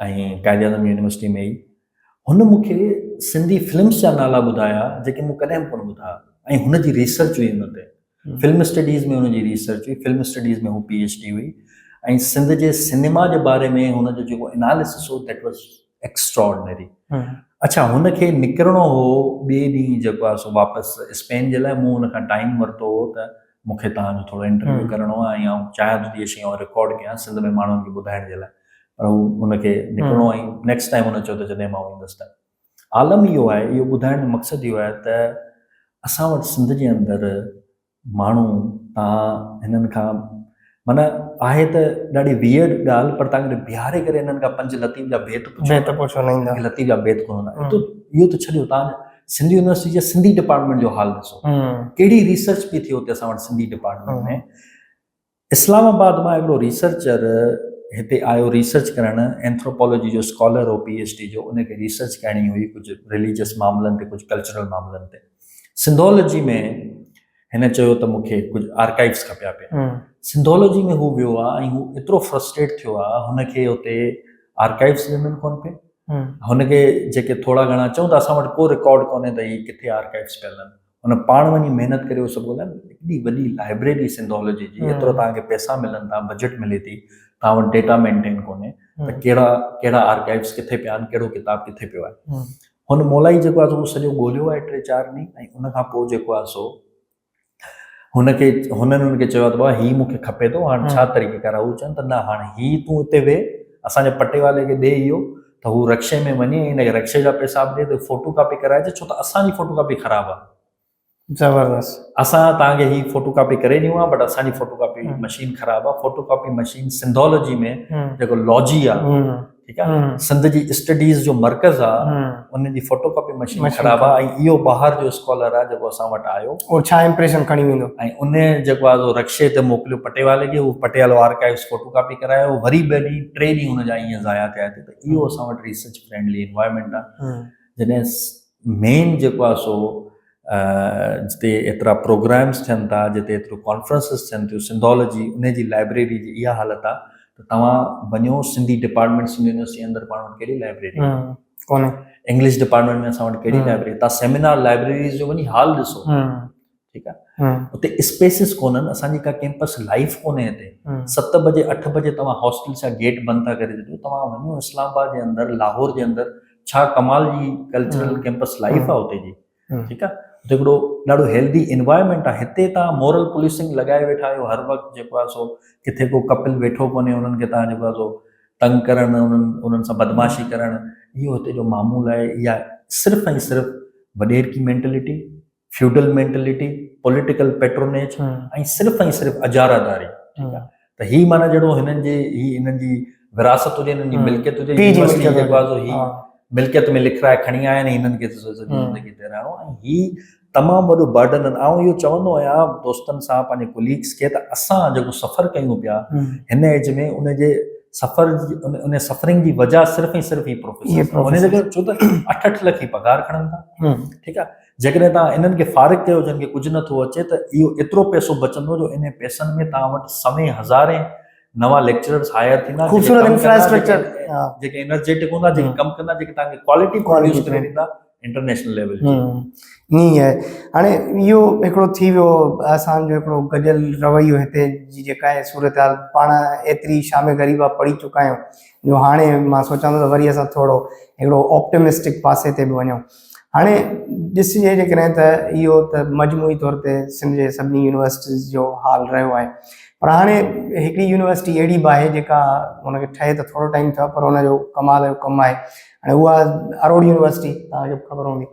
۽ قائد اعظم يونيورسٽي ۾ ئي هن مون کي سنڌي فلمس جا نالا ٻڌايا جيڪي مون ڪڏهن به ڪونه ٻڌا ۽ هن جي ريسرچ هئي ان تي فلم اسٽڊيز ۾ هن جي ريسرچ هئي فلم اسٽڊيز ۾ هو پي ايڇ ڊي هئي ۽ سنڌ جي سئنيما جي باري ۾ هن جو جيڪو اناليسس هو that was extraordinary اڇا هن کي نڪرڻو هو ٻئي ڏينهن جيڪو آهي سو واپس اسپين جي لاء مون هن کان ٽائيم ورتو هو ته مون کي توهان جو ٿورو انٽرويو ڪرڻو آهي ۽ آئون چاهيان ٿو ته اهي شيون رڪارڊ ڪيان سنڌ ۾ ماڻهن کي ٻڌائڻ جي لاء پر هو هن کي نڪرڻو ۽ نيڪسٽ ٽائيم هن چيو ته جڏهن مان ايندس ته عالم اهو آهي، اهو ٻڌائڻ جو مقصد اهو آهي ته اسان وٽ سنڌ جي اندر ماڻهو تان هنن کان معنيٰ آهي ته ڏاڍي ويئرڊ ڳالهه پر تان ڪڏهن بيهاري ڪري هنن کان پنج لطيف جا بيت پڇو بيت پڇو نه ايندا لطيف جا بيت ڪونه ايندا اهو ته ڇڏيو تان سنڌ يونيورسٽي جي سنڌي ڊپارٽمينٽ جو حال ڏسو ڪهڙي ريسرچ پئي ٿئي اتي اسان وٽ سنڌي ڊپارٽمينٽ ۾ اسلام آباد مان هڪڙو ريسرچر هتي آيو ريسرچ ڪرڻ، اينٿروپولوجي جو اسڪالر هو پي ايڇ ڊي جو، ان کي ريسرچ ڪرڻي هئي ڪجهه رليجس معاملن تي ڪجهه ڪلچرل معاملن تي. سنڌولوجي ۾ هن چيو ته مون کي ڪجهه آرڪائيوز کپيا پيا. سنڌولوجي ۾ هو ويو آ ۽ هو ايترو فرسٽريٽ ٿيو آ هن کي اتي آرڪائيوز ڏنن ڪونه پئي. هن کي جيڪي ٿورا گهڻا چئون ته اسان وٽ ڪو رڪارڊ ڪونهي ته هي ڪٿي آرڪائيوز پيل آهن. هن پاڻ وڃي محنت ڪري اهو سڀ ڳولهيا ايڏي وڏي لائبريري سنڌالاجي جي ايترو توهان کي پئسا ملن ٿا بجيٽ ملي ٿي توهان وٽ ڊيٽا مينٽين ڪونهي ته ڪهڙا ڪهڙا آرڪائيوز ڪٿي پيا آهن ڪهڙو ڪتاب ڪٿي پيو آهي هن مولائي جيڪو آهي سو سڄو ڳولهيو آهي ٽي چار ڏينهن ۽ ان کان پوء جيڪو آهي سو هن کي هنن هن کي چيو ته بابا هي مون کي کپي ٿو هاڻ ڇا طريقي ڪار آهي هو چون ته نه هاڻ هي تون اتي ويهه اسان جي پٽيوالي کي ڏي اهو ته هو رڪشي ۾ وڃي هن کي رڪشي جا پئسا به ڏي ته فوٽو ڪاپي ڪرائي اچي ڇو ته اسان جي فوٽو ڪاپي خراب آ. زبردست. اسان توهان کي هي فوٽو ڪاپي ڪري ڏيون ها بٽ اسان جي فوٽو ڪاپي مشين خراب آ فوٽو ڪاپي مشين سنڌالاجي ۾ جيڪو لاجي آ ٺيڪ آ سنڌ جي اسٽڊيز جو مرڪز آ ان جي فوٽو ڪاپي مشين خراب آ ۽ اهو ٻاهر جو اسڪالر آ جيڪو اسان وٽ آيو. اهو ڇا امپريشن کڻي ويندو. ۽ ان جيڪو آ سو رڪشي تي موڪليو پٽيوالي کي هو پٽيوالو آرڪائيوز فوٽو ڪاپي ڪرايو وري ٻه ڏينهن ٽي ڏينهن ان جا ائين ضايع ٿيا هتي ته اهو اسان وٽ ريسرچ فرينڊلي انوائرمينٽ آ جڏهن مين جيڪو آ سو جتي ايترا پروگرامس ٿين ٿا جتي ايتريون ڪانفرنسز ٿين ٿيون سنڌالاجي ان جي لائبريري جي اها حالت آ ته توهان وڃو سنڌي ڊپارٽمينٽ سنڌ يونيورسٽي اندر پاڻ وٽ ڪهڙي لائبريري ڪونهي انگلش ڊپارٽمينٽ ۾ اسان وٽ ڪهڙي لائبريري توهان سيمينار لائبريريز جو وڃي حال ڏسو ٺيڪ آ اتي اسپيسز ڪونهن اسان جي ڪا ڪيمپس لائف ڪونهي هتي 7 بجي 8 بجي توهان هاسٽلس جا گيٽ بند ٿا ڪري ڇڏيو توهان وڃو اسلام آباد جي اندر لاهور جي اندر ڇا ڪمال جي ڪلچرل ڪيمپس لائف آ اتي جي ٺيڪ آ اتي هڪڙو ڏاڍو هيلدي انوائرمينٽ آ هتي توهان مورل پوليسنگ لڳائي ويٺا آهيو هر وقت جيڪو آ سو ڪٿي ڪو ڪپل ويٺو ڪونهي انهن کي توهان جيڪو آ سو تنگ ڪرڻ انهن انهن سان بدمعاشي ڪرڻ اهو هتي جو معمول آهي اها صرف ۽ صرف وڏيرڪي mentality feudal mentality, political patronage ۽ صرف ۽ صرف اجاره داري ٺيڪ آ ته هي معنيٰ جهڙو هنن جي هي هنن جي وراثت هجي هنن جي ملڪيت هجي يونيورسٽي جيڪو آ سو هي ملڪيت ۾ لکرائي کڻي آيا آهن هنن کي سڄي زندگي تي رهڻو ۽ هي تمام وڏو برڊن آهن. آئون اهو چوندو آهيان دوستن سان پنهنجي ڪليگس کي ته اسان جيڪو سفر ڪيون پيا هن ايج ۾ ان جي سفر ان سفرنگ جي وجه صرف ۽ صرف هي پروفيسر ان جي ڪري ڇو ته 8 8 لک هي پگهار کڻن ٿا. ٺيڪ آهي، جيڪڏهن توهان انهن کي فارغ ڪيو جن کي ڪجهه نٿو اچي ته اهو ايترو پئسو بچندو جو انهي پئسن ۾ توهان وٽ سوين هزارين نوان ليڪچررز هائر ٿيندا، خوبصورت انفراسٽرڪچر، جيڪي انرجيٽڪ هوندا، جيڪي ڪم ڪندا، جيڪي توهان کي ڪوالٽي پروڊيوس ڪري ڏيندا انٽرنيشنل ليول جي. ائين آهي. هاڻي اهو هڪڙو ٿي ويو اسان جو هڪڙو گڏيل رويو هتي جي جيڪا آهي صورتحال، پاڻ ايتري شام غريبا پڙهي چڪا آهيون جو هاڻي مان سوچان ٿو ته وري اسان ٿورو هڪڙو آپٽمسٽڪ پاسي تي به وڃون. هاڻي ڏسجي جيڪڏهن ته اهو ته مجموعي طور تي سنڌ جي سڀني يونيورسٽيز جو حال رهيو آهي، پر هاڻي هڪڙي يونيورسٽي اهڙي به آهي جيڪا ان کي ٺهي ته ٿورو ٽائيم ٿيو آهي پر ان جو ڪمال جو ڪم آهي. هاڻي اها اروڙ يونيورسٽي توهان کي به خبر هوندي،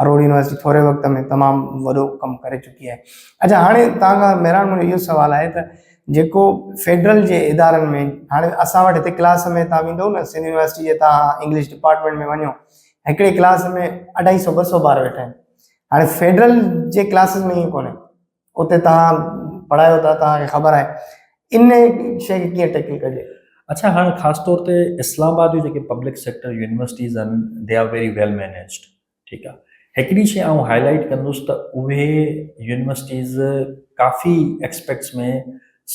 اروڙ يونيورسٽي ٿوري وقت ۾ تمام وڏو ڪم ڪري چڪي آهي. اڇا هاڻي توهان کان مهراڻ منهنجو اهو سوال آهي ته جيڪو فيڊرل جي ادارن ۾ هاڻي اسان وٽ هتي ڪلاس ۾ توهان ويندو نه سنڌ يونيورسٽي جي توهان انگلش ڊپارٽمينٽ ۾ وڃو، هڪڙي ڪلاس ۾ اڍائي سو ٻه سو ٻار ويٺا آهن. هاڻي فيڊرل جي ڪلاسز ۾ ائين ڪونهي، اتي توهان پڙهايو ٿا، توهان کي خبر آهي ان شيء کي ڪيئن ٽيڪل ڪجي. اڇا هاڻي خاص طور تي اسلام آباد جون جيڪي پبلڪ سيڪٽر يونيورسٽيز آهن they are very well managed. ٺيڪ آهي، هڪڙي شيء آئون هائي لائيٽ ڪندس ته اهي يونيورسٽيز ڪافي ايڪسپيڪٽس ۾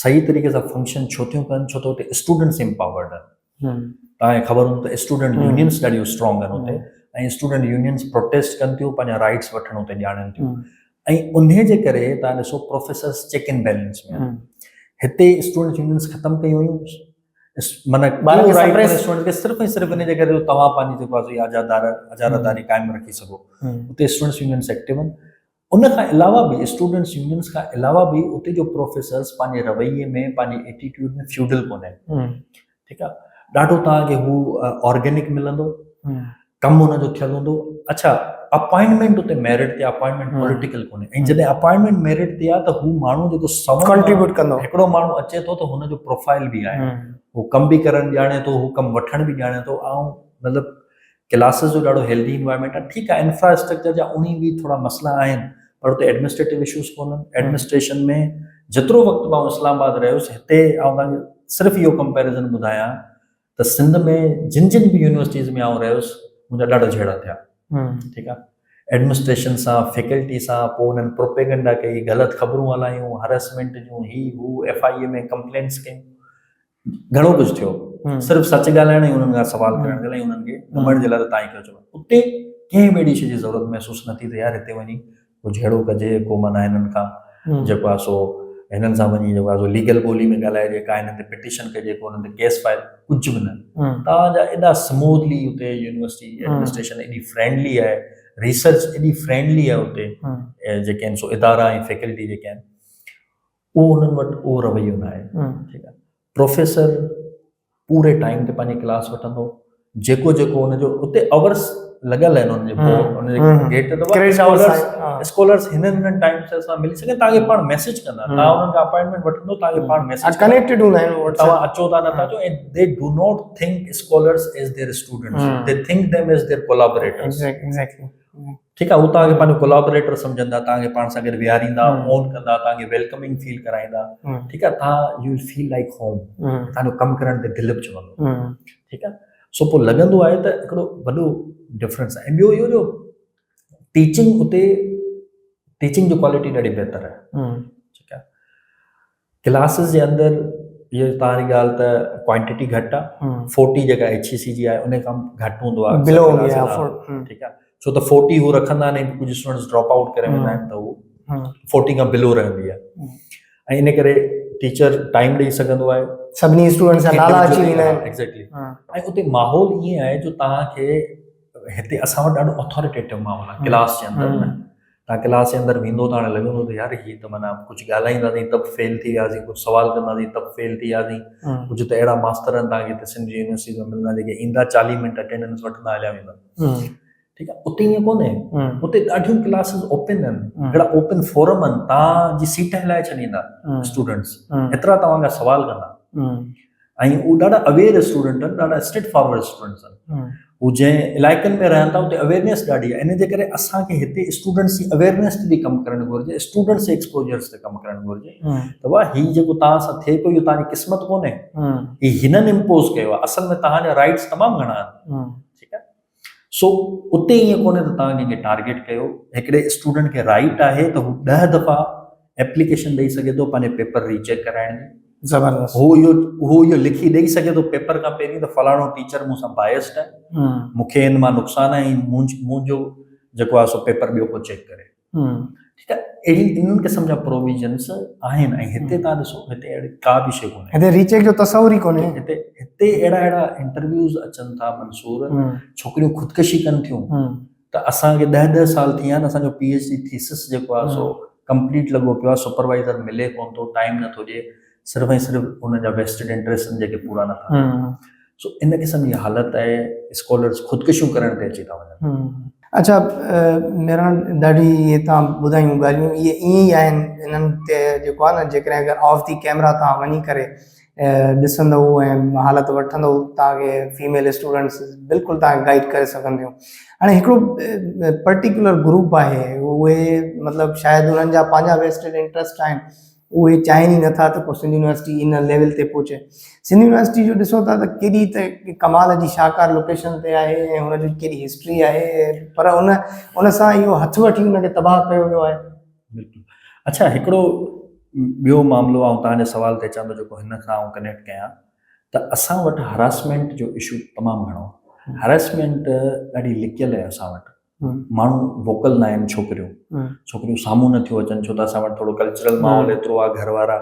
صحيح طريقي سان فنڪشن ڇو ٿيون ڪن، ڇو ته اتي اسٽوڊنٽس امپاورڊ آهن. توهان کي خبر هوندو ته اسٽوڊنٽ يونينس ڏاڍيون اسٽرانگ آهن اتي ۽ اسٽوڊنٽ يونينس پروٽيسٽ ڪن ٿيون، پنهنجا رائٽس وٺڻ اتي ڄاڻن ٿيون ۽ انهي جي ڪري توهان ڏسو پروفيسرس چيڪ اينڊ بيلنس ۾ آهن. هتي اسٽوڊنٽس يونينس ختم ڪيون ويون، معنی اسٽوڊنٽ کي صرف ۽ صرف ان جي ڪري جو توهان پنهنجي جيڪو آهي اجاره داري قائم رکي سگهو. اتي اسٽوڊنٽس يونينس ايڪٽو آهن. ان کان علاوه به اسٽوڊنٽس يونينس کان علاوه به اتي جو پروفيسرس پنهنجي رويي ۾ پنهنجي ايٽيٽيوڊ ۾ فيوڊل ڪونهي. ٺيڪ آ، ڏاڍو توهان کي هو آرگينڪ ملندو، ڪم ان جو ٿيل هوندو. اڇا اپائنٽمينٽ اتي ميرٽ تي، اپائنٽمينٽ پوليٽيڪل ڪونهي ۽ جڏهن اپائنٽمينٽ ميرٽ تي آ ته هو ماڻهو جيڪو سون ڪنٽريبيوٽ ڪندو، هڪڙو ماڻهو اچي ٿو ته هن جو پروفائل به آهي، هو ڪم به ڪرڻ ڄاڻي ٿو، هو ڪم وٺڻ به ڄاڻي ٿو. آئون مطلب ڪلاسز جو ڏاڍو هيلدي انوائرمينٽ آهي. ٺيڪ آهي انفراسٽرڪچر جا اڻي ويهه ٿورا مسئلا آهن پر اتي ايڊمنسٽريٽو اشوز ڪونهن. ايڊمنسٽريشن ۾ جيترو وقت به آئون اسلام آباد رهيس هتي آئون توهان کي صرف اهو ڪمپيرزن ٻڌايان ته سنڌ ۾ جن جن به يونيورسٽيز ۾ آئون رهيس منهنجا ڏاڍا جهيڙا ٿيا. ٺيڪ آهي، ايڊمنسٽريشن سان، فيڪلٽي سان، پوء انهن پروپيگنڊا ڪئي، غلط خبرون هلايون، هراسمينٽ جون هي هو، ايف I اي ۾ ڪمپلينٽس ڪيون، گهڻو ڪجهه ٿيو. صرف سچ ڳالهائڻ ۽ انهن کان سوال ڪرڻ جي لاء انهن کي گهمڻ جي لاء ته تائين ڪيو چوان. اتي ڪنهن به اهڙي شيء جي ضرورت محسوس نه ٿي ته يار هتي وڃي ڪو جهيڙو ڪجي، ڪو معنيٰ هنن کان جيڪو آهي سو هنن سان وڃي جيڪو آهي سو ليگل ٻولي ۾ ڳالهائجي، ڪا هنن تي پٽيشن ڪجي، ڪو هنن تي ڪيس فائل، ڪجهه به نه. توهان جا ايڏا سموٿلي اتي يونيورسٽي ايڊمنسٽريشن ايڏي فرينڊلي آهي، ريسرچ ايڏي فرينڊلي آهي اتي جيڪي آهن سو ادارا ۽ فيڪلٽي جيڪي آهن اهو انهن وٽ اهو رويو نه آهي. ٺيڪ آهي، پروفيسر پوري ٽائيم تي پنهنجي ڪلاس وٺندو، جيڪو جيڪو ان جو اتي اورس لڳل آهن ان جي ان جي گيٽ تي ته اسڪالرس اسڪالرس هنن هنن ٽائيم سان اسان ملي سگهن، توهان کي پاڻ ميسيج ڪندا، توهان انهن کان اپائنٽمينٽ وٺندو، توهان کي پاڻ ميسيج ڪنيڪٽيڊ هوندا آهن، توهان اچو ٿا نٿا اچو. ۽ They do not think scholars as their students, they think them as their collaborators. Exactly. ٺيڪ آهي، هو توهان کي پنهنجو ڪولابريٽر سمجهندا، توهان کي پاڻ سان گڏ ويهاريندا، اون ڪندا، توهان کي ويلڪمنگ فيل ڪرائيندا. ٺيڪ آهي، توهان you will feel like home, توهان جو ڪم ڪرڻ تي دل به چوندو. ٺيڪ آهي، سو پوء لڳندو آهي ته هڪڙو وڏو ڊفرنس آهي. ۽ ٻيو اهو جو ٽيچنگ اتي ٽيچنگ جو ڪوالٽي ڏاڍي بهتر آهي. ٺيڪ آهي، ڪلاسز جي اندر اهو توهان جي ڳالهه ته ڪوانٽيٽي گهٽ آهي، فورٽي جيڪا ايڇ اي سي جي آهي ان کان گهٽ هوندو آهي بلو هوندي آهي. ٺيڪ آهي، ڇو ته فورٽي هو رکندا آهن ۽ ڪجهه اسٽوڊنٽس ڊراپ آئوٽ ڪري ويندا آهن ته هو فورٽي کان بلو رهندي آهي ۽ ان ڪري ٽيچر ٽائيم ڏئي سگهندو آهي، سڀني اسٽوڊنٽس جا نالا اچي ويندا آهن. ايگزيڪٽلي. ۽ اتي ماحول ائين آهي جو توهان کي هتي اسان وٽ ڏاڍو اٿاريٽيٽو ماحول آهي ڪلاس جي اندر نه، تان ڪلاس جي اندر ويندو ته هاڻي لڳندو ته يار هي ته معنيٰ ڪجهه ڳالهائينداسين ته به فيل ٿي وياسين، ڪجهه سوال ڪنداسين ته به فيل ٿي وياسين. ڪجهه ته اهڙا ماستر آهن توهان کي هتي سنڌ جي يونيورسٽيز ۾ ملندا جيڪي ايندا 40 منٽ اٽينڊنس وٺندا هليا ويندا. ٺيڪ آهي، اتي ائين ڪونهي، اتي ڏاڍيون ڪلاسز اوپن آهن، هڪڙا اوپن فورم آهن، توهان جي سيٽ هلائي ڇڏيندا اسٽوڊنٽس، ايترا توهان کان سوال ڪندا ۽ هو ڏاڍا اويئر اسٽوڊنٽ آهن، ڏاڍا اسٽريٽ فارورڊ اسٽوڊنٽس آهن. هو جنهن علائقن ۾ رهن ٿا اتي اويرنيس ڏاڍي آهي ان جي ڪري اسان کي هتي اسٽوڊنٽس جي اويرنيس تي به ڪم ڪرڻ گهرجي اسٽوڊنٽس جي ايڪسپوجرس تي ڪم ڪرڻ گهرجي ته واهه هي جيڪو توهان سان ٿئي پيو اهو توهان جي قسمت ڪونهي هي هنن امپوز ڪيو آهي اصل ۾ توهان جا رائٽس تمام گهڻا آهن ٺيڪ آهي سو اتي ائين ڪونهي ته توهان ڪنهن کي ٽارگيٽ ڪيو هڪڙي اسٽوڊنٽ کي رائٽ آهي ته هو 10 دفعا ايپليڪيشن ڏئي سگهي ٿو پنهنجي پيپر ري چيڪ ڪرائڻ جي. زبردست. هو اهو هو اهو لکي ڏئي سگهي ٿو پيپر کان پهرين ته فلاڻو ٽيچر مون سان بائسڊ آهي مون کي ان مان نقصان آهي ۽ منهنجو جيڪو آهي سو پيپر ٻيو ڪو چيڪ ڪري. ٺيڪ آهي اهڙي انهن قسم جا پروويزنس آهن ۽ هتي تان ڏسو هتي اهڙي ڪا به شيء ڪونهي. هتي ري چيڪ جو تصور ئي ڪونهي. هتي هتي اهڙا اهڙا انٽرويوز اچن ٿا منصور ڇوڪريون خودڪشي ڪن ٿيون. ته اسان کي ڏهه ڏهه سال ٿي ويا آهن اسان جو پي ايڇ ڊي ٿيسس جيڪو آهي سو ڪمپليٽ لڳو پيو آهي سپروائزر ملي ڪونه ٿو ٽائيم نٿو ڏئي صرف ۽ صرف انهن جا ويسٽڊ انٽريسٽ آهن جيڪي پورا نٿا ٿين سو ان قسم جي حالت آهي اسڪالرس خودڪشيون ڪرڻ تي اچي ٿا وڃن. اڇا ميران ڏاڍي اهي تان ٻڌايون ڳالهيون اهي ائين ئي آهن انهن تي جيڪو آهي نه جيڪڏهن اگر آف the camera تان وڃي ڪري ڏسندؤ ۽ حالت وٺندؤ توهان کي فيميل اسٽوڊنٽس بلڪل توهان کي گائيڊ ڪري سگهن ٿيون هاڻي هڪڙو پرٽيڪولر گروپ آهي اهي مطلب شايد انهن جا پنهنجا ويسٽيڊ انٽرسٽ آهن اهي چاهين ئي نٿا ته ڪو سنڌ يونيورسٽي ان ليول تي پهچي سنڌ يونيورسٽي جو ڏسو ٿا ته ڪيڏي ته ڪمال جي شاهڪار لوڪيشن تي آهي ۽ ان جي ڪيڏي هسٽري آهي پر ان ان سان اهو هٿ وٺي ان کي تباهه ڪيو ويو آهي. بلڪل اڇا هڪڙو ٻيو معاملو آئون توهان جي سوال تي اچان ٿو جيڪو هن سان آئون ڪنيڪٽ ڪيان ته اسان وٽ هراسمينٽ جو اشو تمام گهڻو هراسمينٽ ڏاڍي لڪيل آهي اسان وٽ ماڻهو ووڪل نه آهن ڇوڪريون ڇوڪريون سامهون نه ٿيون اچن ڇو ته اسان وٽ ٿورو ڪلچرل ماحول ايترو آهي گهر وارا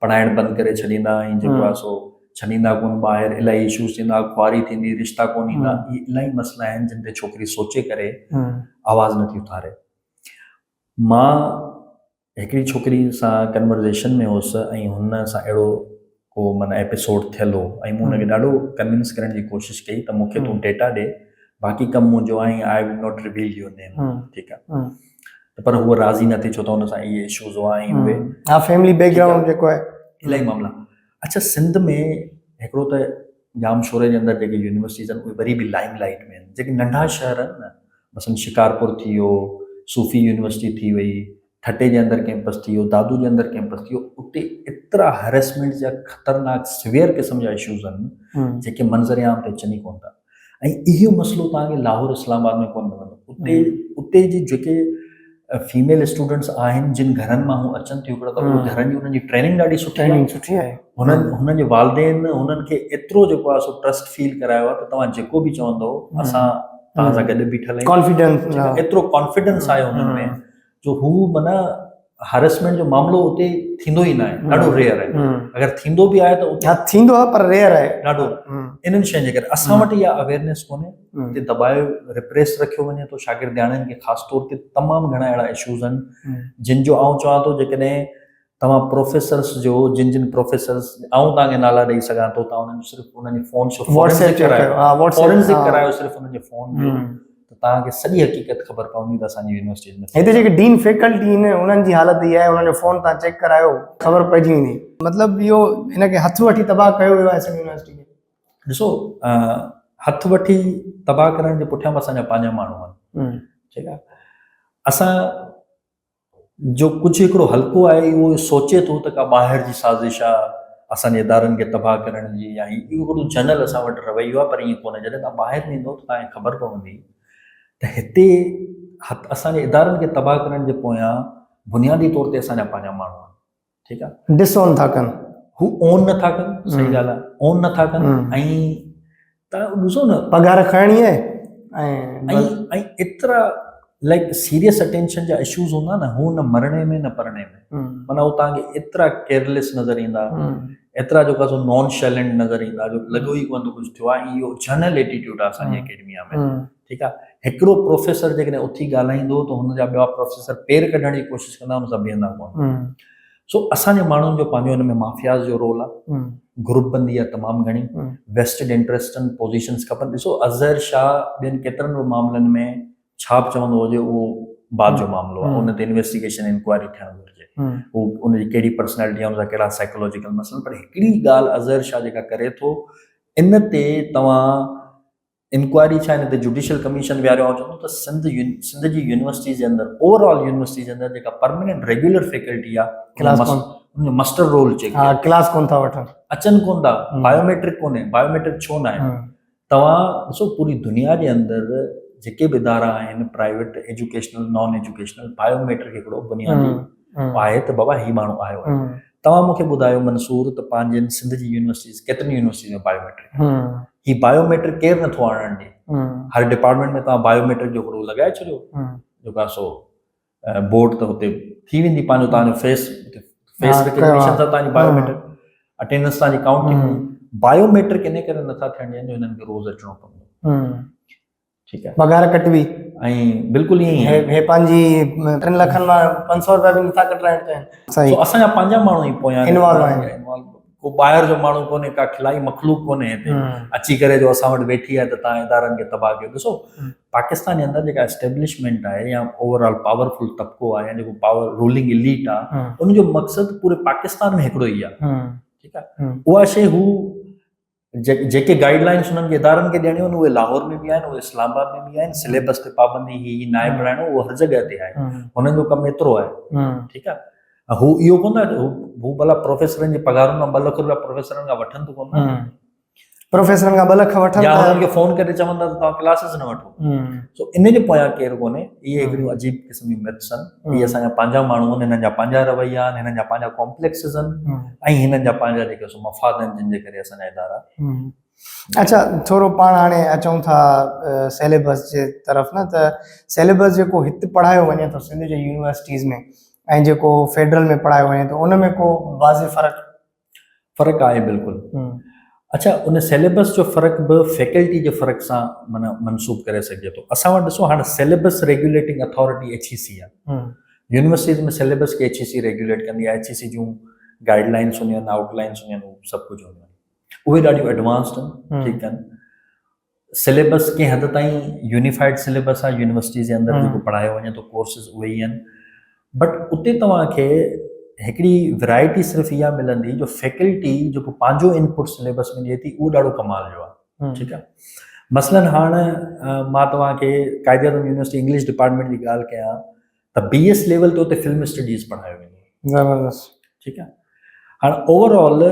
پڙهائڻ بند ڪري ڇڏيندا ۽ جيڪو آهي سو ڇڏيندا ڪون ٻاهر الاهي اشوز ٿيندا خواري ٿيندي رشتا ڪون ايندا اهي الاهي مسئلا آهن جن تي ڇوڪري سوچي ڪري آواز نٿي اٿاري مان هڪڙي ڇوڪري سان ڪنورزيشن ۾ هوس ۽ هن سان اهڙو ڪو معنيٰ ايپيسوڊ ٿيل هو ۽ مون هن کي ڏاڍو ڪنونس ڪرڻ جي ڪوشش ڪئي ته مون کي تون ڊيٽا ڏي باقي ڪم منهنجو آهي ۽ I will not reveal your name ٺيڪ آهي ته پر هوء راضي نه ٿي ڇو ته هن سان اهي اشوز هئا ۽ اهي ها فيملي بيڪ گرائونڊ جيڪو آهي الاهي معاملا اڇا سنڌ ۾ هڪڙو ته ڄام شوري جي اندر جيڪي يونيورسٽيز آهن اهي وري به لائم لائيٽ ۾ آهن جيڪي ننڍا شهر آهن نه مثلاً شڪارپور ٿي ويو، صوفي يونيورسٽي ٿي وئي، ٺٽي جي اندر ڪيمپس ٿي ويو، دادو جي اندر ڪيمپس ٿي ويو، اتي ايترا هريسمينٽ جا خطرناڪ سويئر قسم جا اشوز آهن جيڪي منظر عام تي اچن ئي ڪونه ٿا ۽ اهو مسئلو توهان کي لاهور اسلام آباد ۾ ڪونه ملندو اتي اتي جي جيڪي فيميل اسٽوڊنٽس آهن جن گهرن مان هو اچن ٿيون هڪڙو ته اهي گهرن جي انهن جي ٽريننگ ڏاڍي سٺي آهي سٺي آهي هنن هنن جي والدين هنن کي ايترو جيڪو آهي سو ٽرسٽ فيل ڪرايو آهي ته توهان جيڪو به چوندو اسان توهان سان گڏ بيٺل آهيون ڪانفيڊنس ايترو ڪانفيڊنس آهي هنن ۾ جو هو معنيٰ هراسمينٽ جو معاملو اتي ٿيندو ئي نه آهي ڏاڍو ريئر آهي اگر ٿيندو به آهي ته اتي ٿيندو آهي پر ريئر آهي ڏاڍو انهن شين جي ڪري اسان وٽ اها اويئرنيس ڪونهي اتي دٻايو رپريس رکيو وڃي ٿو شاگردياڻين کي خاص طور تي تمام گهڻا اهڙا اشوز آهن جن جو آئون چوان ٿو جيڪڏهن توهان پروفيسرس جو جن جن پروفيسرس آئون توهان کي نالا ڏئي سگهان ٿو توهان انهن جو صرف انهن جي فون جو فورينزڪ ڪرايو فورينزڪ ڪرايو صرف انهن جي فون جو ته توهان کي سڄي حقيقت خبر پوندي ته اسان جي يونيورسٽيز ۾ هتي جيڪي ڊين فيڪلٽي آهن انهن جي حالت اها آهي انهن جو فون توهان چيڪ ڪرايو خبر پئجي ويندي مطلب اهو ان کي هٿ وٺي تباهه ڪيو ويو آهي سنڌ يونيورسٽي کي. ڏسو هٿ وٺي تباهه ڪرڻ جي پٺيان به اسان جا پنهنجا ماڻهو آهن ٺيڪ آهي اسان جو ڪجهه هڪڙو حلقو آهي اهو سوچي ٿو ته ڪا ٻاهر جي سازش آ اسان جي ادارن کي تباهه ڪرڻ جي يا هي اهو هڪڙو جنرل اسان وٽ رويو آ پر ائين ڪونهي جڏهن توهان ٻاهر ويندو ته توهان کي خبر پوندي ته هتي اسان جي ادارن کي تباهه ڪرڻ جي پويان بنيادي طور تي اسان جا پنهنجا ماڻهو آهن ٺيڪ آ ڊس اون ٿا ڪن هو اون نه ٿا ڪن صحيح ڳالهه آ اون نه ٿا ڪن ۽ تان ڏسو نه پگهار کڻڻي آهي ۽ ۽ ايترا لائڪ سيريس اٽينشن جا اشوز هوندا نه هو نه مرڻي ۾ نه پرڻي ۾ معنی هو تان کي ايترا ڪيئرليس نظر ايندا ايترا جو ڪاسو نان شيلنٽ نظر ايندا جو لڳو ئي ڪونه ته ڪجهه ٿيو آهي اهو جنرل ايٽيٽيوڊ آهي اسان جي اڪيڊميا ۾ ٺيڪ آهي هڪڙو پروفيسر جيڪڏهن اٿي ڳالهائيندو ته هن جا ٻيا پروفيسر پير ڪڍڻ جي ڪوشش ڪندا هن سان بيهندا ڪونه سو اسان جي ماڻهن جو پنهنجو ان ۾ مافياز جو رول آ گروپ بندي آ تمام گهڻي ويسٽڊ انٽريسٽ آهن پوزيشنز کپن ڏسو اظهر شاهه ٻين ڪيترن به معاملن ۾ ڇا به چوندو هجي اهو بعد جو معاملو آ ان تي انويسٽيگيشن انڪوائري ٿيڻ گهرجي هو ان جي ڪهڙي پرسنالٽي آ ان سان ڪهڙا سائيڪولوجيڪل مسئلا پر هڪڙي ڳالهه اظهر شاهه جيڪا ڪري ٿو ان تي توهان انڪوائري ڇا هن تي جوڊيشل ڪميشن ويهاريو آئون چوندو ته سنڌ سنڌ جي يونيورسٽيز جي اندر اوور آل يونيورسٽيز جي اندر جيڪا پرماننٽ ريگيولر فيڪلٽي آ ڪلاس ڪون ان جو مسٽر رول چيڪ ها ڪلاس ڪون ٿا وٺن اچن ڪون ٿا بايوميٽرڪ ڪونهي بايوميٽرڪ ڇو نه آهي توهان ڏسو پوري دنيا جي اندر جيڪي به ادارا آهن private educational non educational biometric هڪڙو بنيادي آهي ته بابا هي ماڻهو آيو آهي توهان مون کي ٻڌايو منصور ته پنهنجين سنڌ جي يونيورسٽيز ڪيترين يونيورسٽيز ۾ بايوميٽرڪ هي بايوميٽرڪ ڪير نٿو آڻڻ ڏي هر ڊپارٽمينٽ ۾ توهان بايوميٽرڪ جو هڪڙو لڳائي ڇڏيو جيڪو آهي سو بورڊ ته هتي ٿي ويندي پنهنجو توهان جو فيس فيس ريڪگنيشن سان توهان جي بايوميٽرڪ اٽينڊنس توهان جي ڪائونٽ ٿي ويندي بايوميٽرڪ ان ڪري نٿا ٿيڻ ڏين جو هنن کي روز اچڻو پوندو ٺيڪ آهي پگهار ڪٽبي ۽ بلڪل ائين ئي هي پنهنجي 3 لکن مان 500 روپيا به نٿا ڪٽرائڻ چاهين صحيح سو اسان جا پنهنجا ماڻهو ئي پويان انوالو آهن ڪو ٻاهر جو ماڻهو ڪونهي ڪا کلائي مخلوق ڪونهي هتي اچي ڪري جو اسان وٽ ويٺي آهي ته تان ادارن کي تباهه ڪيو ڏسو پاڪستان جي اندر جيڪا اسٽيبلشمينٽ آهي يا اوور آل پاورفل طبقو آهي يا جيڪو پاور رولنگ اليٽ آهي ان جو مقصد پوري پاڪستان ۾ هڪڙو ئي آهي ٺيڪ آهي اها شي هو جيڪي گائيڊ لائنس انهن کي ادارن کي ڏيڻيون آهن اهي لاهور ۾ به آهن اهي اسلام آباد ۾ به آهن سليبس تي پابندي هي هي ناهي پڙهائڻو اهو هر جڳهه تي آهي هنن جو ڪم ايترو آهي ٺيڪ آهي هو اهو ڪونه هو ڀلا پروفيسرن جي پگهارن مان 2 لک روپيا پروفيسرن کان وٺن ته ڪونه پروفيسرن کان 2 لک وٺن يا هنن کي فون ڪري چوندا ته توهان ڪلاسز نه وٺو سو ان جي پويان ڪير ڪونهي اهي هڪڙيون عجيب قسم جون مٿس آهن اهي اسان جا پنهنجا ماڻهو آهن هنن جا پنهنجا رويا آهن هنن جا پنهنجا ڪامپليڪسز آهن ۽ هنن جا پنهنجا جيڪي سو مفاد آهن جن جي ڪري اسان جا ادارا. اڇا ٿورو پاڻ هاڻي اچون ٿا سيليبس جي طرف نه ته سيليبس جيڪو هت پڙهايو وڃي ٿو سنڌ جي يونيورسٽيز ۾ ۽ جيڪو فيڊرل ۾ پڙهايو وڃي ٿو ان ۾ ڪو واضح فرق؟ فرق آهي بلڪل. اڇا ان سيليبس جو فرق به فيڪلٽي جي فرق سان معنيٰ منسوب ڪري سگهجي ٿو. اسان وٽ ڏسو هاڻي syllabus regulating authority H E C آهي. يونيورسٽيز ۾ سيليبس کي ايڇ اي سي ريگيوليٽ ڪندي آهي ايڇ اي سي جون گائيڊ لائنس هونديون آهن آئوٽ لائنس هونديون آهن اهو سڀ ڪجهه هوندو آهي اهي ڏاڍيون ايڊوانسڊ آهن ٺيڪ آهن سليبس ڪنهن حد تائين يونيفائيڊ سليبس آهي يونيورسٽيز جي اندر جيڪو پڙهايو وڃي ٿو ڪورسز اهي ئي آهن بٽ اتي توهان کي هڪڙي ورائٽي صرف اها ملندي جو فيڪلٽي جيڪو پنهنجو انپوٽ سليبس ۾ ڏئي ٿي اهو ڏاڍو ڪمال جو آهي ٺيڪ آهي مثلاً هاڻ مان توهان کي Quaid Azam university English department جي ڳالهه ڪيان ته بي ايس ليول تي اتي فلم اسٽڊيز پڙهايو ويندو آهي. زبردست. ٺيڪ آهي هاڻ اوور آل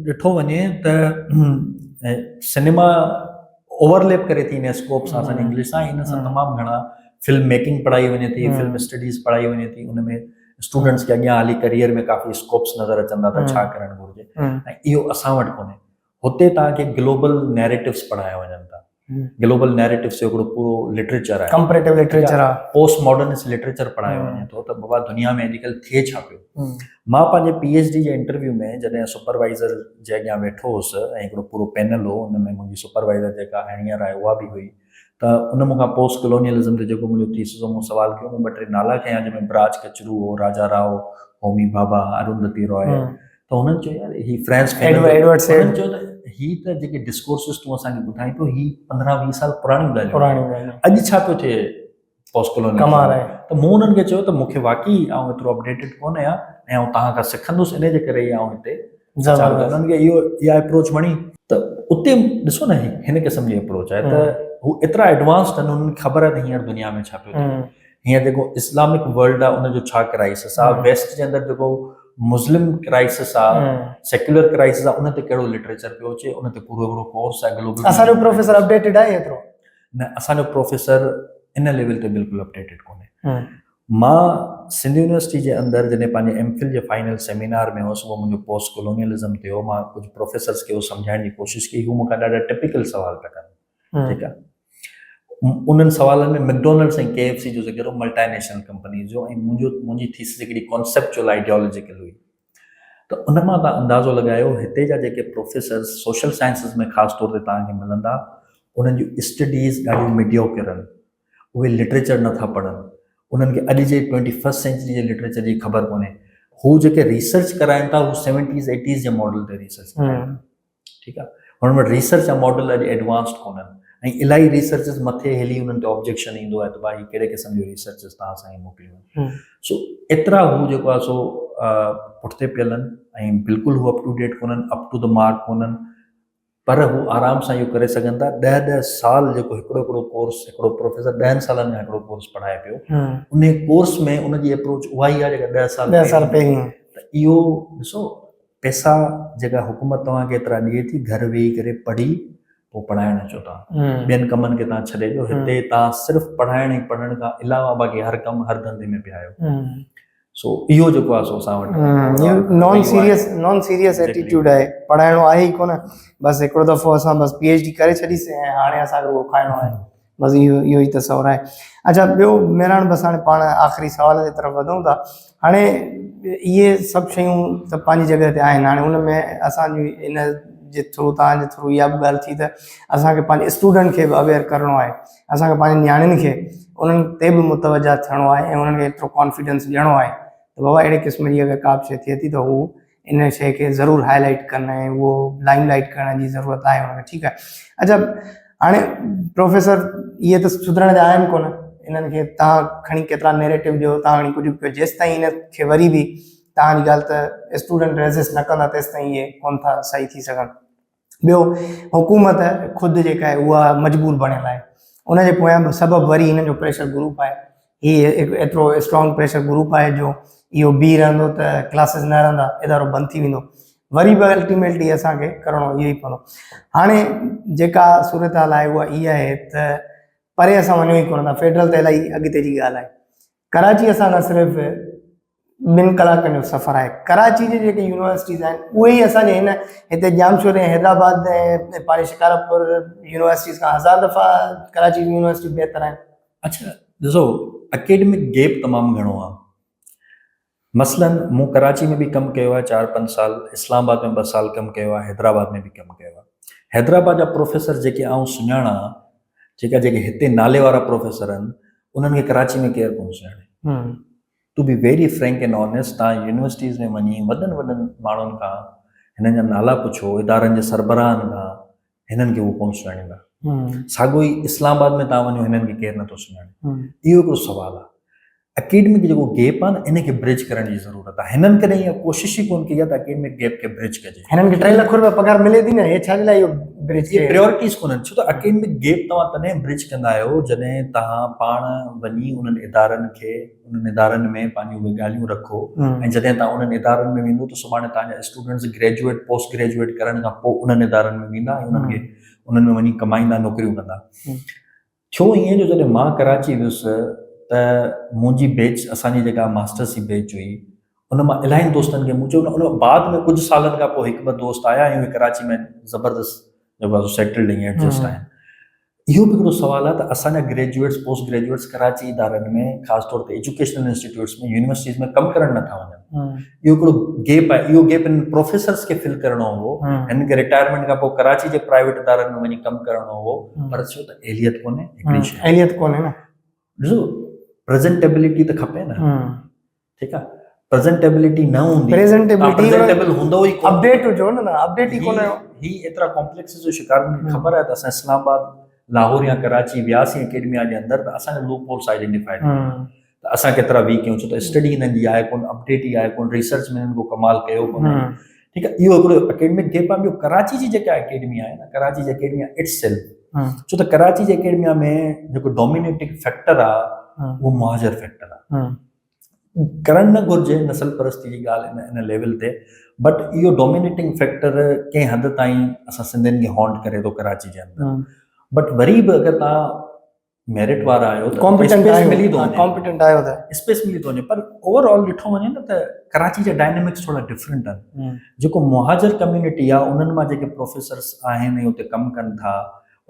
ڏٺو وڃي ته سئنيما اوورليپ ڪري ٿي ان اسڪوپ سان اسان جي انگلش سان ان سان تمام گهڻا فلم ميڪنگ پڙهائي وڃي ٿي فلم اسٽڊيز پڙهائي وڃي ٿي ان ۾ اسٽوڊنٽس کي اڳيان هلي ڪريئر ۾ ڪافي اسڪوپس نظر اچن ٿا ته ڇا ڪرڻ گهرجي ۽ اهو اسان وٽ ڪونهي هتي توهان کي گلوبل نيريٽوز پڙهايا وڃن ٿا. گلوبل نيريٽوز جو هڪڙو پورو لٽريچر آهي. ڪمپريٽو لٽريچر آهي. پوسٽ ماڊرنسٽ لٽريچر پڙهايو وڃي ٿو ته بابا دنيا ۾ اڄڪلهه ٿئي ڇا پيو. مان پنهنجي پي ايڇ ڊي جي انٽرويو ۾ جڏهن سپروائيزر جي اڳيان ويٺو هوس ۽ هڪڙو پورو پينل هو ان ۾ منهنجي سپروائيزر جيڪا هينئر آهي اها به هئي ته ان مون کان پوسٽ ڪلونيلزم تي جيڪو منهنجو ٿيسز هو مون سوال ڪيو مون ٻه ٽي نالا کنيا جنهن ۾ براج ڪچرو هو، راجا رائو، هومي ڀاڀا، ارونڌتي راء ته هنن چيو يار هي فرينس فينل ايڊورڊ سيڊ هنن چيو ته هي ته جيڪي ڊسڪورسز تون اسان کي ٻڌائين پيو هي 15 20 سال پراڻيون ڳالهيون پراڻيون ڳالهيون اڄ ڇا پيو ٿئي پوسٽ ڪالونيل ڪمال آهي ته مون انهن کي چيو ته مون کي واقعي آئون ايترو اپڊيٽڊ ڪونه آهيان ۽ آئون توهان کان سکندس ان جي ڪري ئي آئون هتي انهن کي اهو اها اپروچ وڻي ته اتي ڏسو نه هن قسم جي اپروچ آهي ته هو ايترا ايڊوانسڊ آهن انهن کي خبر آهي ته هينئر دنيا ۾ ڇا پيو ٿئي هينئر جيڪو اسلامڪ ورلڊ آهي ان جو ڇا ڪرائسس آهي ويسٽ جي اندر جيڪو مسلم ڪرائسس آ سيڪيولر ڪرائسس آ ان تي ڪهڙو لٽريچر پيو اچي ان تي پورو هڪڙو ڪورس آ گلوبل اسان جو پروفيسر اپڊيٽيڊ آهي ايترو نه اسان جو پروفيسر ان ليول تي بلڪل اپڊيٽيڊ ڪونهي مان سنڌ يونيورسٽي جي اندر جڏهن پنهنجي ايم فل جي فائنل سيمينار ۾ هوس اهو منهنجو پوسٽ ڪولونيلزم تي هو مان ڪجهه پروفيسرس کي اهو سمجهائڻ جي ڪوشش ڪئي هو مون کان ڏاڍا ٽپيڪل سوال پيا ڪن ٺيڪ آ انهن سوالن ۾ مڪڊونلڊس ۽ ڪي ايف سي جو ذڪر هو ملٽائي نيشنل ڪمپنيز جو ۽ منهنجو منهنجي ٿيسز هڪڙي ڪانسيپچوئل آئيڊيالوجيڪل هئي ته ان مان تان اندازو لڳايو هتي جا جيڪي پروفيسرز سوشل سائنسز ۾ خاص طور تي توهان کي ملندا انهن جون اسٽڊيز ڏاڍيون ميڊيوڪر آهن اهي لٽريچر نٿا پڙهن انهن کي اڄ جي ٽوئنٽي فرسٽ سينچري جي لٽريچر جي خبر ڪونهي هو جيڪي ريسرچ ڪرائن ٿا هو سيونٽيز ايٽيز جي ماڊل تي ريسرچ ڪرائن ٿا ٺيڪ آ هنن وٽ ريسرچ جا ماڊل اڄ ايڊوانسڊ ڪونهن ۽ الاهي ريسرچز مٿي هلي انهن تي آبجيڪشن ايندو آهي ته ڀاء هي ڪهڙي قسم جون ريسرچز توهان اسان کي موڪليون آهن سو ايترا هو جيڪو آهي سو پٺتي پيل آهن ۽ بلڪل هو اپ ٽو ڊيٽ ڪونهن اپ ٽو the mark ڪونهن. پر هو آرام سان اهو ڪري سگهن ٿا ڏهه ڏهه سال جيڪو هڪڙو هڪڙو ڪورس هڪڙو پروفيسر ڏهن سالن کان هڪڙو ڪورس پڙهائي پيو ان ڪورس ۾ ان جي اپروچ اها ئي آهي جيڪا 10 سال 10 سال پهرين ته اهو ڏسو پئسا جيڪا حڪومت توهان کي ايترا ڏئي ٿي گهر ويهي ڪري پڙهي پوء پڙهائڻ اچو توهان ٻين ڪمن کي توهان ڇڏي ڏيو هتي توهان صرف پڙهائڻ ۽ پڙهڻ کان علاوه باقي هر ڪم هر ڌنڌي ۾ پيا آهيو سو اهو جيڪو آهي سو اسان وٽ non serious non serious attitude آهي پڙهائڻو آهي ئي ڪونه بس هڪڙو دفعو اسان بس پي ايڇ ڊي ڪري ڇڏيسي ۽ هاڻي اسان کي رڳو کائڻو آهي بس اهو اهو ئي تصور آهي اچھا ٻيو مهراڻ بس هاڻي پاڻ آخري سوال جي طرف وڌون ٿا هاڻي اهي سڀ شيون ته پنهنجي جڳهه تي آهن هاڻي ان ۾ اسانجي ان جي ٿرو تان جي ٿرو اها به ڳالهه ٿي ته اسانکي پنهنجي اسٽوڊنٽ کي به اويئر ڪرڻو آهي اسان کي پنهنجي نياڻين کي انهن تي به متوجه ٿيڻو آهي ۽ انهن کي ايترو ڪانفيڊنس ڏيڻو آهي ته بابا اهڙي قسم جي اگر ڪا به شيء ٿئي ٿي ته هو ان شيء کي ضرور هاء لائيٽ ڪن ۽ اهو لائم لائيٽ ڪرڻ جي ضرورت آهي انهن کي ٺيڪ آهي اچھا هاڻي پروفيسر اهي ته سڌرڻ جا آهن ڪونه انهن کي تان کڻي ڪيترا نيريٽو ڏيو تان کڻي ڪجهه به ڪيو جيستائين ان کي وري به تان جي ڳالهه ته اسٽوڊنٽ ريزسٽ نه ڪندا تيستائين اهي ڪونه ٿا صحيح ٿي سگهن ٻيو حڪومت خود جيڪا آهي اها مجبور بڻيل آهي ان جي پويان به سبب وري هنن جو پريشر گروپ آهي هي هڪ ايترو اسٽرانگ پريشر گروپ آهي جو اهو بيهي رهندو ته ڪلاسز نه رهندا ادارو بند ٿي ويندو وري به الٽيميٽلي اسانکي ڪرڻو اهو ئي پوندو هاڻي جيڪا صورتحال آهي اها اها آهي ته پري اسان وڃون ئي ڪونه ٿا فيڊرل ته الائي اڳتي جي ڳالهه آهي ڪراچي اسان کان صرف ٻن ڪلاڪن جو سفر آهي. ڪراچي جي جيڪي يونيورسٽيز آهن اهي ئي اسان جي هن هتي ڄامشوري ۽ حيدرآباد ۽ پنهنجي شڪارپور يونيورسٽيز کان هزار دفعا ڪراچي جون يونيورسٽيون بهتر آهن. اڇا ڏسو اڪيڊمڪ گيپ تمام گهڻو آهي مثلا مون ڪراچي ۾ به ڪم ڪيو آهي چار پنج سال اسلام آباد ۾ ٻه سال ڪم ڪيو آهي حيدرآباد ۾ به ڪم ڪيو آهي حيدرآباد جا پروفيسر جيڪي آئون سڃاڻان جيڪا جيڪي هتي نالي وارا پروفيسر آهن انهن کي ڪراچي ۾ ڪير ڪونه سڃاڻي. To be very frank and honest توهان يونيورسٽيز ۾ وڃي وڏن وڏن ماڻهن کان هنن جا نالا پڇو ادارن جي سربراهن کان هنن کي هو ڪونه سڃاڻيندا ساڳو ئي اسلام آباد ۾ توهان وڃو هنن کي ڪير نٿو سڃاڻي اهو هڪڙو سوال آهي اڪيڊمڪ جيڪو گيپ آهي نه ان کي برج ڪرڻ جي ضرورت آهي هنن ڪڏهن اها ڪوشش ئي ڪونه ڪئي آهي ته اڪيڊمڪ گيپ کي برج ڪجي هنن کي 3 لک روپيا پگهار ملي ٿي نه هي ڇا جي لاء اهو برج اهي پريورٽيز ڪونهن ڇو ته اڪيڊمڪ گيپ توهان تڏهن برج ڪندا آهيو جڏهن توهان پاڻ وڃي انهن ادارن کي انهن ادارن ۾ پنهنجون اهي ڳالهيون رکو ۽ جڏهن توهان انهن ادارن ۾ ويندو ته سڀاڻي توهان جا اسٽوڊنٽس گريجوئيٽ پوسٽ گريجوئيٽ ڪرڻ کان پوء انهن ادارن ۾ ويندا ۽ انهن کي انهن ۾ وڃي ڪمائيندا نوڪريون ڪندا ٿيو ائين جو جڏهن مان ڪراچي ويس ته منهنجي بيچ اسان جي جيڪا ماسٽرس جي بيچ هئي ان مان الاهين دوستن کي مون چيو نه ان بعد ۾ ڪجهه سالن کان پوء هڪ ٻه دوست آيا ۽ اهي ڪراچي ۾ زبردست جيڪو آهي سيٽلڊ ۽ ايڊجسٽ آهن اهو به هڪڙو سوال آهي ته اسان جا گريجوئيٽس پوسٽ گريجوئيٽس ڪراچي ادارن ۾ خاص طور تي ايجوڪيشنل انسٽيٽيوٽس ۾ يونيورسٽيز ۾ ڪم ڪرڻ نٿا وڃن اهو هڪڙو گيپ آهي اهو گيپ هنن پروفيسرس کي فل ڪرڻو هو هنن کي رٽائرمينٽ کان پوء ڪراچي جي پرائيويٽ ادارن ۾ وڃي ڪم ڪرڻو هو پر ڇو ته اهليت ڪونهي هڪڙي شيء اهليت ڪونهي نه ڏسو پريزنٽيبلٽي ته کپي نه ٺيڪ آهي پريزنٽيبلٽي نه هوندي پريزنٽيبلٽي پريزنٽيبل هوندو ئي ڪونه اپڊيٽ هجو نه اپڊيٽ ئي ڪونه هي ايترا ڪمپليڪسز جو شڪار مون کي خبر آهي ته اسان اسلام آباد لاهور يا ڪراچي وياسين اڪيڊميا جي اندر ته اسان جا لوپ هولس آئيڊينٽيفائي ٿي ويا ته اسان ڪيترا ويڪ آهيون ڇو ته اسٽڊي هنن جي آهي ڪون اپڊيٽ ئي آهي ڪون ريسرچ ۾ هنن ڪو ڪمال ڪيو ڪونهي ٺيڪ آهي اهو هڪڙو اڪيڊمڪ گيپ آهي ٻيو ڪراچي جي جيڪا اڪيڊمي آهي نه ڪراچي جي اڪيڊمي it self ڇو ته ڪراچي جي اڪيڊميا ۾ جيڪو ڊومينيٽنگ فيڪٽر آهي اهو مهاجر فيڪٽر آهي ڪرڻ نه گهرجي نسل پرستي جي ڳالهه ان ان ليول تي بٽ اهو ڊومينيٽنگ فيڪٽر ڪنهن حد تائين اسان سنڌين کي هانٽ ڪري ٿو ڪراچي جي اندر بٽ وري به اگر تان ميرٽ وارا آهيو ته ڪامپيٽنٽ آهيو ملي ٿو وڃي ڪامپيٽنٽ آهيو ته اسپيس ملي ٿو وڃي پر اوور آل ڏٺو وڃي نه ته ڪراچي جا ڊائنامڪس ٿورا ڊفرنٽ آهن جيڪو مهاجر ڪميونٽي آهي انهن مان جيڪي پروفيسرس آهن ۽ اتي ڪم ڪن ٿا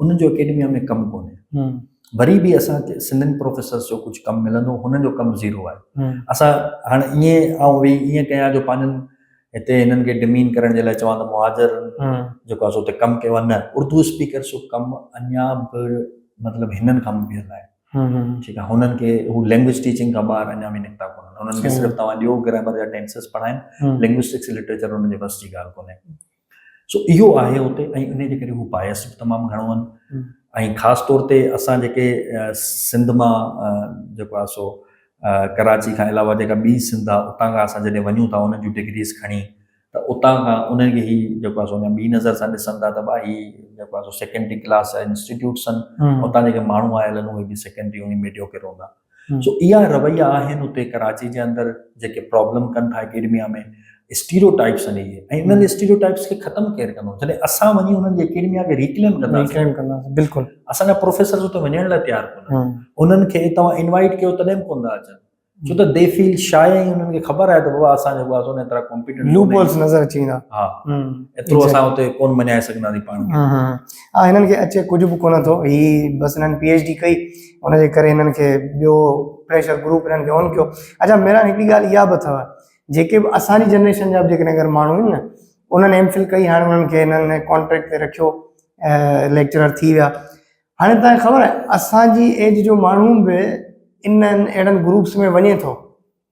انهن جو اڪيڊميا ۾ ڪم ڪونهي وري به اسان کي سنڌين پروفيسرس جو ڪجهه ڪم ملندو هنن جو ڪم زيرو آهي اسان هاڻي ائين آئون ويهي ائين ڪيان جو پنهنجن هتي هنن کي ڊمين ڪرڻ جي لاء چوان ته مهاجر جيڪو آهي سو اتي ڪم ڪيو آهي نه اردو اسپيڪرس جو ڪم اڃا به مطلب هنن کان به ويل آهي ٺيڪ آهي هنن کي هو لينگويج ٽيچنگ کان ٻاهر اڃا به نڪتا ڪونهن هنن کي صرف توهان ڏيو گرامر جا ٽينسز پڙهائن لنگوسٽڪس لٽريچر هنن جي بس جي ڳالهه ڪونهي سو اهو آهي اتي ۽ ان جي ڪري هو بايس به تمام گهڻو آهن ۽ خاص طور تي اسان جيڪي سنڌ مان جيڪو آهي سو ڪراچي کان علاوه جيڪا ٻي سنڌ آهي اتان کان اسان جڏهن وڃون ٿا انهن جون ڊگريز کڻي ته اتان کان انهن کي هي جيڪو آهي سو اڃا ٻي نظر سان ڏسن ٿا ته ڀا هي جيڪو آهي سو سيڪنڊري ڪلاس جا انسٽيٽيوٽس آهن اتان جيڪي ماڻهو آيل آهن اهي به سيڪنڊري ۽ ميڊيوڪر هوندا. سو اها رويا آهن اتي ڪراچي جي اندر جيڪي پرابلم ڪن ٿا اڪيڊميا ۾ اسٽيريو ٽائپس آهن اهي ۽ انهن اسٽيريو ٽائپس کي ختم ڪير ڪندو جڏهن اسان وڃي انهن جي اڪيڊميا کي ريڪليم ڪنداسين ريڪليم ڪنداسين بلڪل اسان جا پروفيسرز اتي وڃڻ لاء تيار ڪونهن انهن کي توهان انوائٽ ڪيو تڏهن به ڪونه ٿا اچن ڇو ته the feel شاء ۽ انهن کي خبر آهي ته بابا اسان جيڪو آهي سو ايترا ڪمپيٽنٽ لوپ هولز نظر اچي ويندا ها ايترو اسان اتي ڪون مڃائي سگهنداسين پاڻ کي ها هنن کي اچي ڪجهه به ڪونه ٿو هي بس هنن پي ايڇ ڊي ڪئي ان جي ڪري هنن کي ٻيو پريشر گروپ هنن کي آن ڪيو اچا ميران هڪڙي ڳالهه اها به اٿو جيڪي به اسان جي جنريشن جا به جيڪڏهن اگر ماڻهو آهن نه انهن ايم فل ڪئي هاڻي انهن کي هنن ڪانٽريڪٽ تي رکيو ليڪچرر ٿي ويا هاڻي تنهن کي خبر آهي اسان جي ايج جو ماڻهو به انهن اهڙن گروپس ۾ وڃي ٿو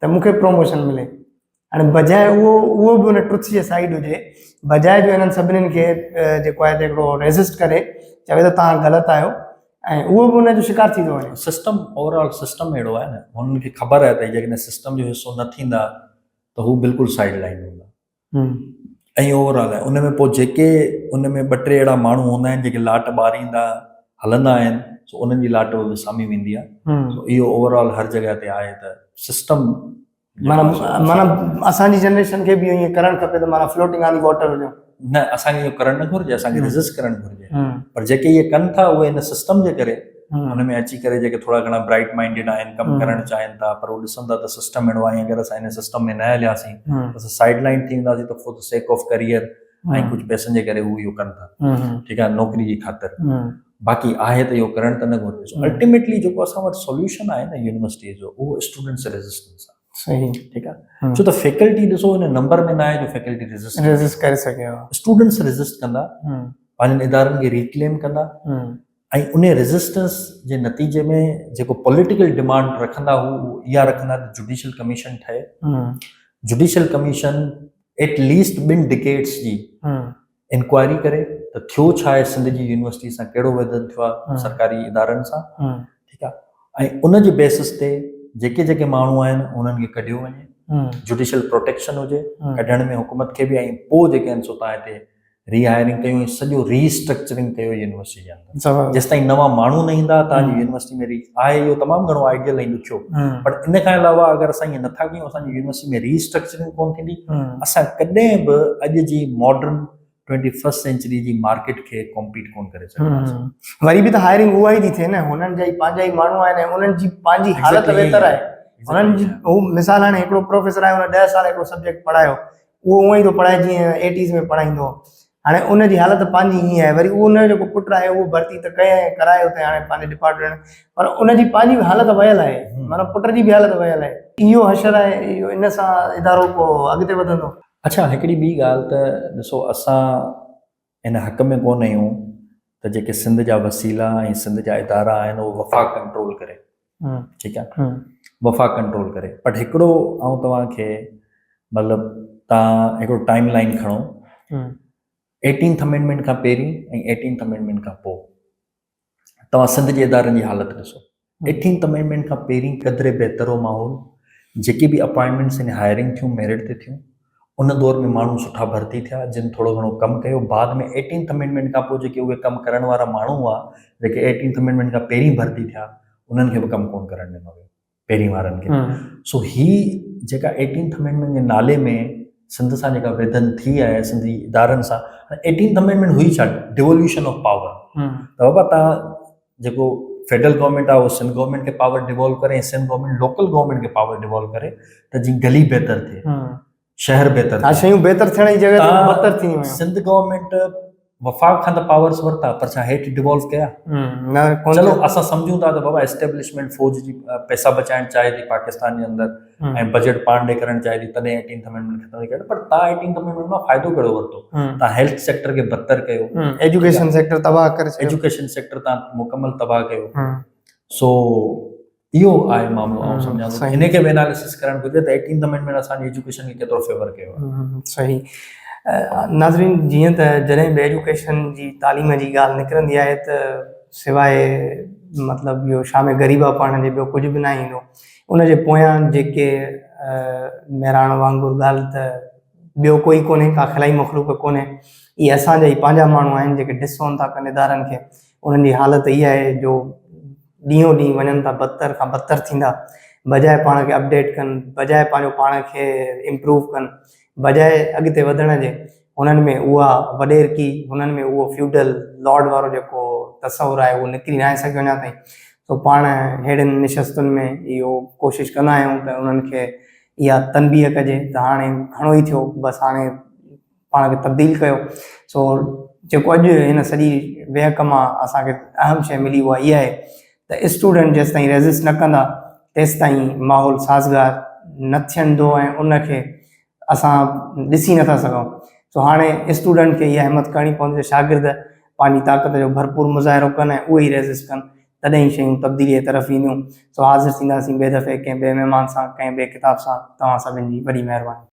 ته مون کي پروموشن ملي هاڻي بجاء اهو اهو به ان ٽروٿ جي سائيڊ هجي بجاء جو انهن سڀني کي جيڪو آهي هڪڙو ريزسٽ ڪري چوي ته توهان غلط آهيو ۽ اهو به ان جو شڪار ٿي ٿو وڃي. سسٽم اوور آل سسٽم اهڙو آهي نه هنن کي خبر آهي ته جيڪڏهن سسٽم جو حصو نه ٿيندا ته هو بلڪل سائيڊ لائن هوندا. ۽ اوور آل ان ۾ پوء جيڪي ان ۾ ٻه ٽي اهڙا ماڻهو هوندا آهن جيڪي لاٽ ٻاريندا هلندا آهن سو انهن جي لاٽ به وسامي ويندي آهي سو اهو اوور آل هر جڳهه تي آهي ته سسٽم معنيٰ معنيٰ اسان جي جنريشن کي به ائين ڪرڻ کپي ته معنيٰ فلوٽنگ آن the water هجون. نه اسان کي اهو ڪرڻ نه گهرجي اسان کي ريزسٽ ڪرڻ گهرجي پر جيڪي اهي ڪن ٿا اهي ان سسٽم جي ڪري ان ۾ اچي ڪري جيڪي ٿورا گهڻا برائٽ مائنڊيڊ آهن ڪم ڪرڻ چاهين ٿا پر هو ڏسن ٿا ته سسٽم اهڙو آهي اگر اسان ان سسٽم ۾ نه هلياسين ته اسان سائيڊ لائن ٿي وينداسين ته for the sake of career ۽ ڪجهه پئسن جي ڪري هو اهو ڪن ٿا ٺيڪ آهي نوڪري جي خاطر باقي آهي ته اهو ڪرڻ ته نه گهرجي الٽيميٽلي جيڪو اسان وٽ سوليوشن آهي نه يونيورسٽي جو اهو اسٽوڊنٽس ريزسٽنس آهي صحيح ٺيڪ آهي ڇو ته فيڪلٽي ڏسو ان نمبر ۾ نه آهي جو فيڪلٽي ريزسٽ ريزسٽ ڪري سگهي اسٽوڊنٽس ريزسٽ ڪندا پنهنجن ادارن کي ريڪليم ڪندا ۽ انهي ريزسٽنس جي نتيجي ۾ جيڪو پوليٽيڪل ڊمانڊ رکندا هو اها رکندا ته جوڊيشل ڪميشن ٺهي جوڊيشل ڪميشن ايٽ ليسٽ ٻن ڊڪيڊس جي انڪوائري ڪري ته ٿيو ڇا آهي سنڌ جي يونيورسٽي سان ڪهڙو ويڌن ٿيو آهي سرڪاري ادارن سان ٺيڪ آهي ۽ ان جي بيسس تي جيڪي جيڪي ماڻهو آهن انهن کي ڪڍيو وڃي جوڊيشل پروٽيڪشن هجي ڪڍڻ ۾ حڪومت کي به ۽ پوء جيڪي آهن سو تان هتي ري هائرنگ ڪيو ۽ سڄو ري اسٽرڪچرنگ ڪيو يونيورسٽي جي اندر جيستائين نوان ماڻهو نه ايندا تان جي يونيورسٽي ۾ ري آهي اهو تمام گهڻو آئيڊيل ۽ ڏکيو پر ان کان علاوه اگر اسان ائين نٿا ڪيون اسان جي يونيورسٽي ۾ ري اسٽرڪچرنگ ڪون ٿيندي اسان ڪڏهن به اڄ جي ماڊرن ٽوئنٽي فرسٽ سينچري جي مارڪيٽ کي ڪمپيٽ ڪون ڪري سگهنداسين. وري به ته هائرنگ اها ئي ٿي ٿئي نه هنن جا ئي پنهنجا ئي ماڻهو آهن ۽ انهن جي پنهنجي حالت ويتر آهي هنن جي هو مثال هاڻي هڪڙو پروفيسر آهي هن 10 سال هڪڙو سبجيڪٽ پڙهايو اهو اونئن ئي ٿو پڙهائي جيئن ايٽيز ۾ پڙهائيندو هو. هاڻي ان جي حالت پنهنجي ائين آهي وري ان جو جيڪو پٽ آهي اهو ڀرتي ته ڪيائين ڪرايو اٿئي هاڻي پنهنجي ڊپارٽمينٽ ۾ پر ان جي پنهنجي به حالت ويل آهي معنيٰ پٽ جي به حالت ويل آهي. اهو حشر آهي اهو ان سان ادارو ڪو اڳتي وڌندو. اڇا هڪڙي ٻي ڳالهه ته ڏسو اسان ان حق ۾ ڪونه آهيون ته جيڪي سنڌ جا وسيلا ۽ سنڌ جا ادارا آهن اهو وفاق ڪنٽرول ڪري ٺيڪ آهي وفاق ڪنٽرول ڪري بٽ هڪڙو آئون توهان کي مطلب تان هڪڙو ٽائيم لائين کڻو ايٽينٿ امينڊمينٽ کان پهرين ۽ ايٽينٿ امينڊمينٽ کان پوء توهان سنڌ جي ادارن جي حالت ڏسو ايٽينٿ امينڊمينٽ کان پهرين قدري بهتر هو ماحول جيڪي به اپائنٽمينٽس ۽ هائرنگ ٿيون ميرٽ تي ٿيون ان دور ۾ ماڻهو سٺا ڀرتي ٿيا جن ٿورو گهڻو ڪم ڪيو بعد ۾ ايٽينٿ امينڊمينٽ کان پوء جيڪي اهي ڪم ڪرڻ وارا ماڻهو هئا جيڪي ايٽينٿ امينڊمينٽ کان پهرين ڀرتي ٿيا انهن کي به ڪم ڪونه ڪرڻ ڏنو ويو پهرين وارن کي سو هي جيڪا ايٽينٿ امينڊمينٽ جي نالي ۾ سنڌ سان جيڪا ويڌن ٿي آهي سنڌي ادارن سان ايٽينٿ امينڊمينٽ هئي ڇا ڊيولوشن آف پاور ته بابا تان جيڪو فيڊرل گورنمينٽ آهي اهو سنڌ گورنمينٽ کي پاور ڊيوالو ڪري ۽ سنڌ گورنمينٽ لوڪل گورنمينٽ کي پاور ڊيوالو ڪري ته جيئن گلي بهتر ٿئي شهر بهتر ٿئي. شيون بهتر ٿيڻ جي جڳهه تي بدتر ٿي ويون. سنڌ گورنمينٽ وفاق کان ته پاورز ورتا پر ڇا هيٺ ڊيوالو ڪيا؟ نه ڪونه. چلو اسان سمجهون ٿا ته بابا اسٽيبلشمينٽ فوج جي پئسا بچائڻ چاهي ٿي پاڪستان جي اندر ۽ بجيٽ پاڻ ڏي ڪرڻ چاهي ٿي تڏهن ايٽينٿ امينڊمينٽ ختم ٿي ڪري پر تان ايٽينٿ امينڊمينٽ مان فائدو ڪهڙو ورتو؟ تان هيلٿ سيڪٽر کي بدتر ڪيو. ايجوڪيشن سيڪٽر تباهه ڪري ڇڏيو. ايجوڪيشن سيڪٽر تان مڪمل تباهه ڪيو. سو اهو آهي معاملو آئون سمجهان ٿو ان کي به اناليسس ڪرڻ گهرجي ته ايٽينٿ امينڊمينٽ اسان جي ايجوڪيشن کي ڪيترو فيور ڪيو آهي. صحيح ناظرين جيئن ته جڏهن به ايجوڪيشن جي تعليم جي ڳالهه نڪرندي آهي ته سواء مطلب اهو شام غريبا پڙهڻ جي ٻيو ڪجهه به ناهي ايندو ان جي پويان جيڪي مهراڻ وانگر ڳالهه ته ٻيو ڪوئي ڪونهي، ڪا خلائي مخلوق ڪونهي. اهي اسان جا ئي پنهنجا ماڻهو آهن جيڪي ڊس اون ٿا ڪن ادارن کي. انهن جي حالت اها آهي جو ڏينهون ڏينهن وڃن ٿا بدتر کان بدتر ٿيندا. بجاء پاڻ کي اپڊيٽ ڪن، بجاء پنهنجو پاڻ کي امپروو ڪن، بجاء اڳتي وڌڻ جي هنن ۾ اها وڏيرڪي، هنن ۾ اهو فيوڊل لارڊ وارو جيڪو تصور آهي اهو نڪري ناهي سگهيو اڃا تائين. سو پاڻ ههڙين نشستن ۾ اهو ڪوشش ڪندا آهيون ته انهن کي اها تنبيهه ڪجي ته هاڻي گهڻو ئي ٿيو بس هاڻي پاڻ کي تبديل ڪيو. سو جيڪو اڄ هن سڄي ويهڪ مان اسان کي اهم شيء ملي اها اها آهي ته اسٽوڊنٽ جيستائين ريزسٽ نه ڪندا تيستائين ماحول سازگار نه ٿيندو ۽ ان کي اسان ڏسي نٿا سگهون. سو هاڻي اسٽوڊنٽ کي اها همت ڪرڻي پوندي ته شاگرد پنهنجي طاقت جو ڀرپور مظاهرو ڪن ۽ اهي ئي ريزسٽ ڪن تڏهن ئي شيون تبديليء طرف اينديون. سو حاضر ٿينداسين ٻئي دفعي ڪنهن ٻئي مهمان سان ڪنهن ٻئي ڪتاب سان. توهان سڀن جي وڏي مهرباني.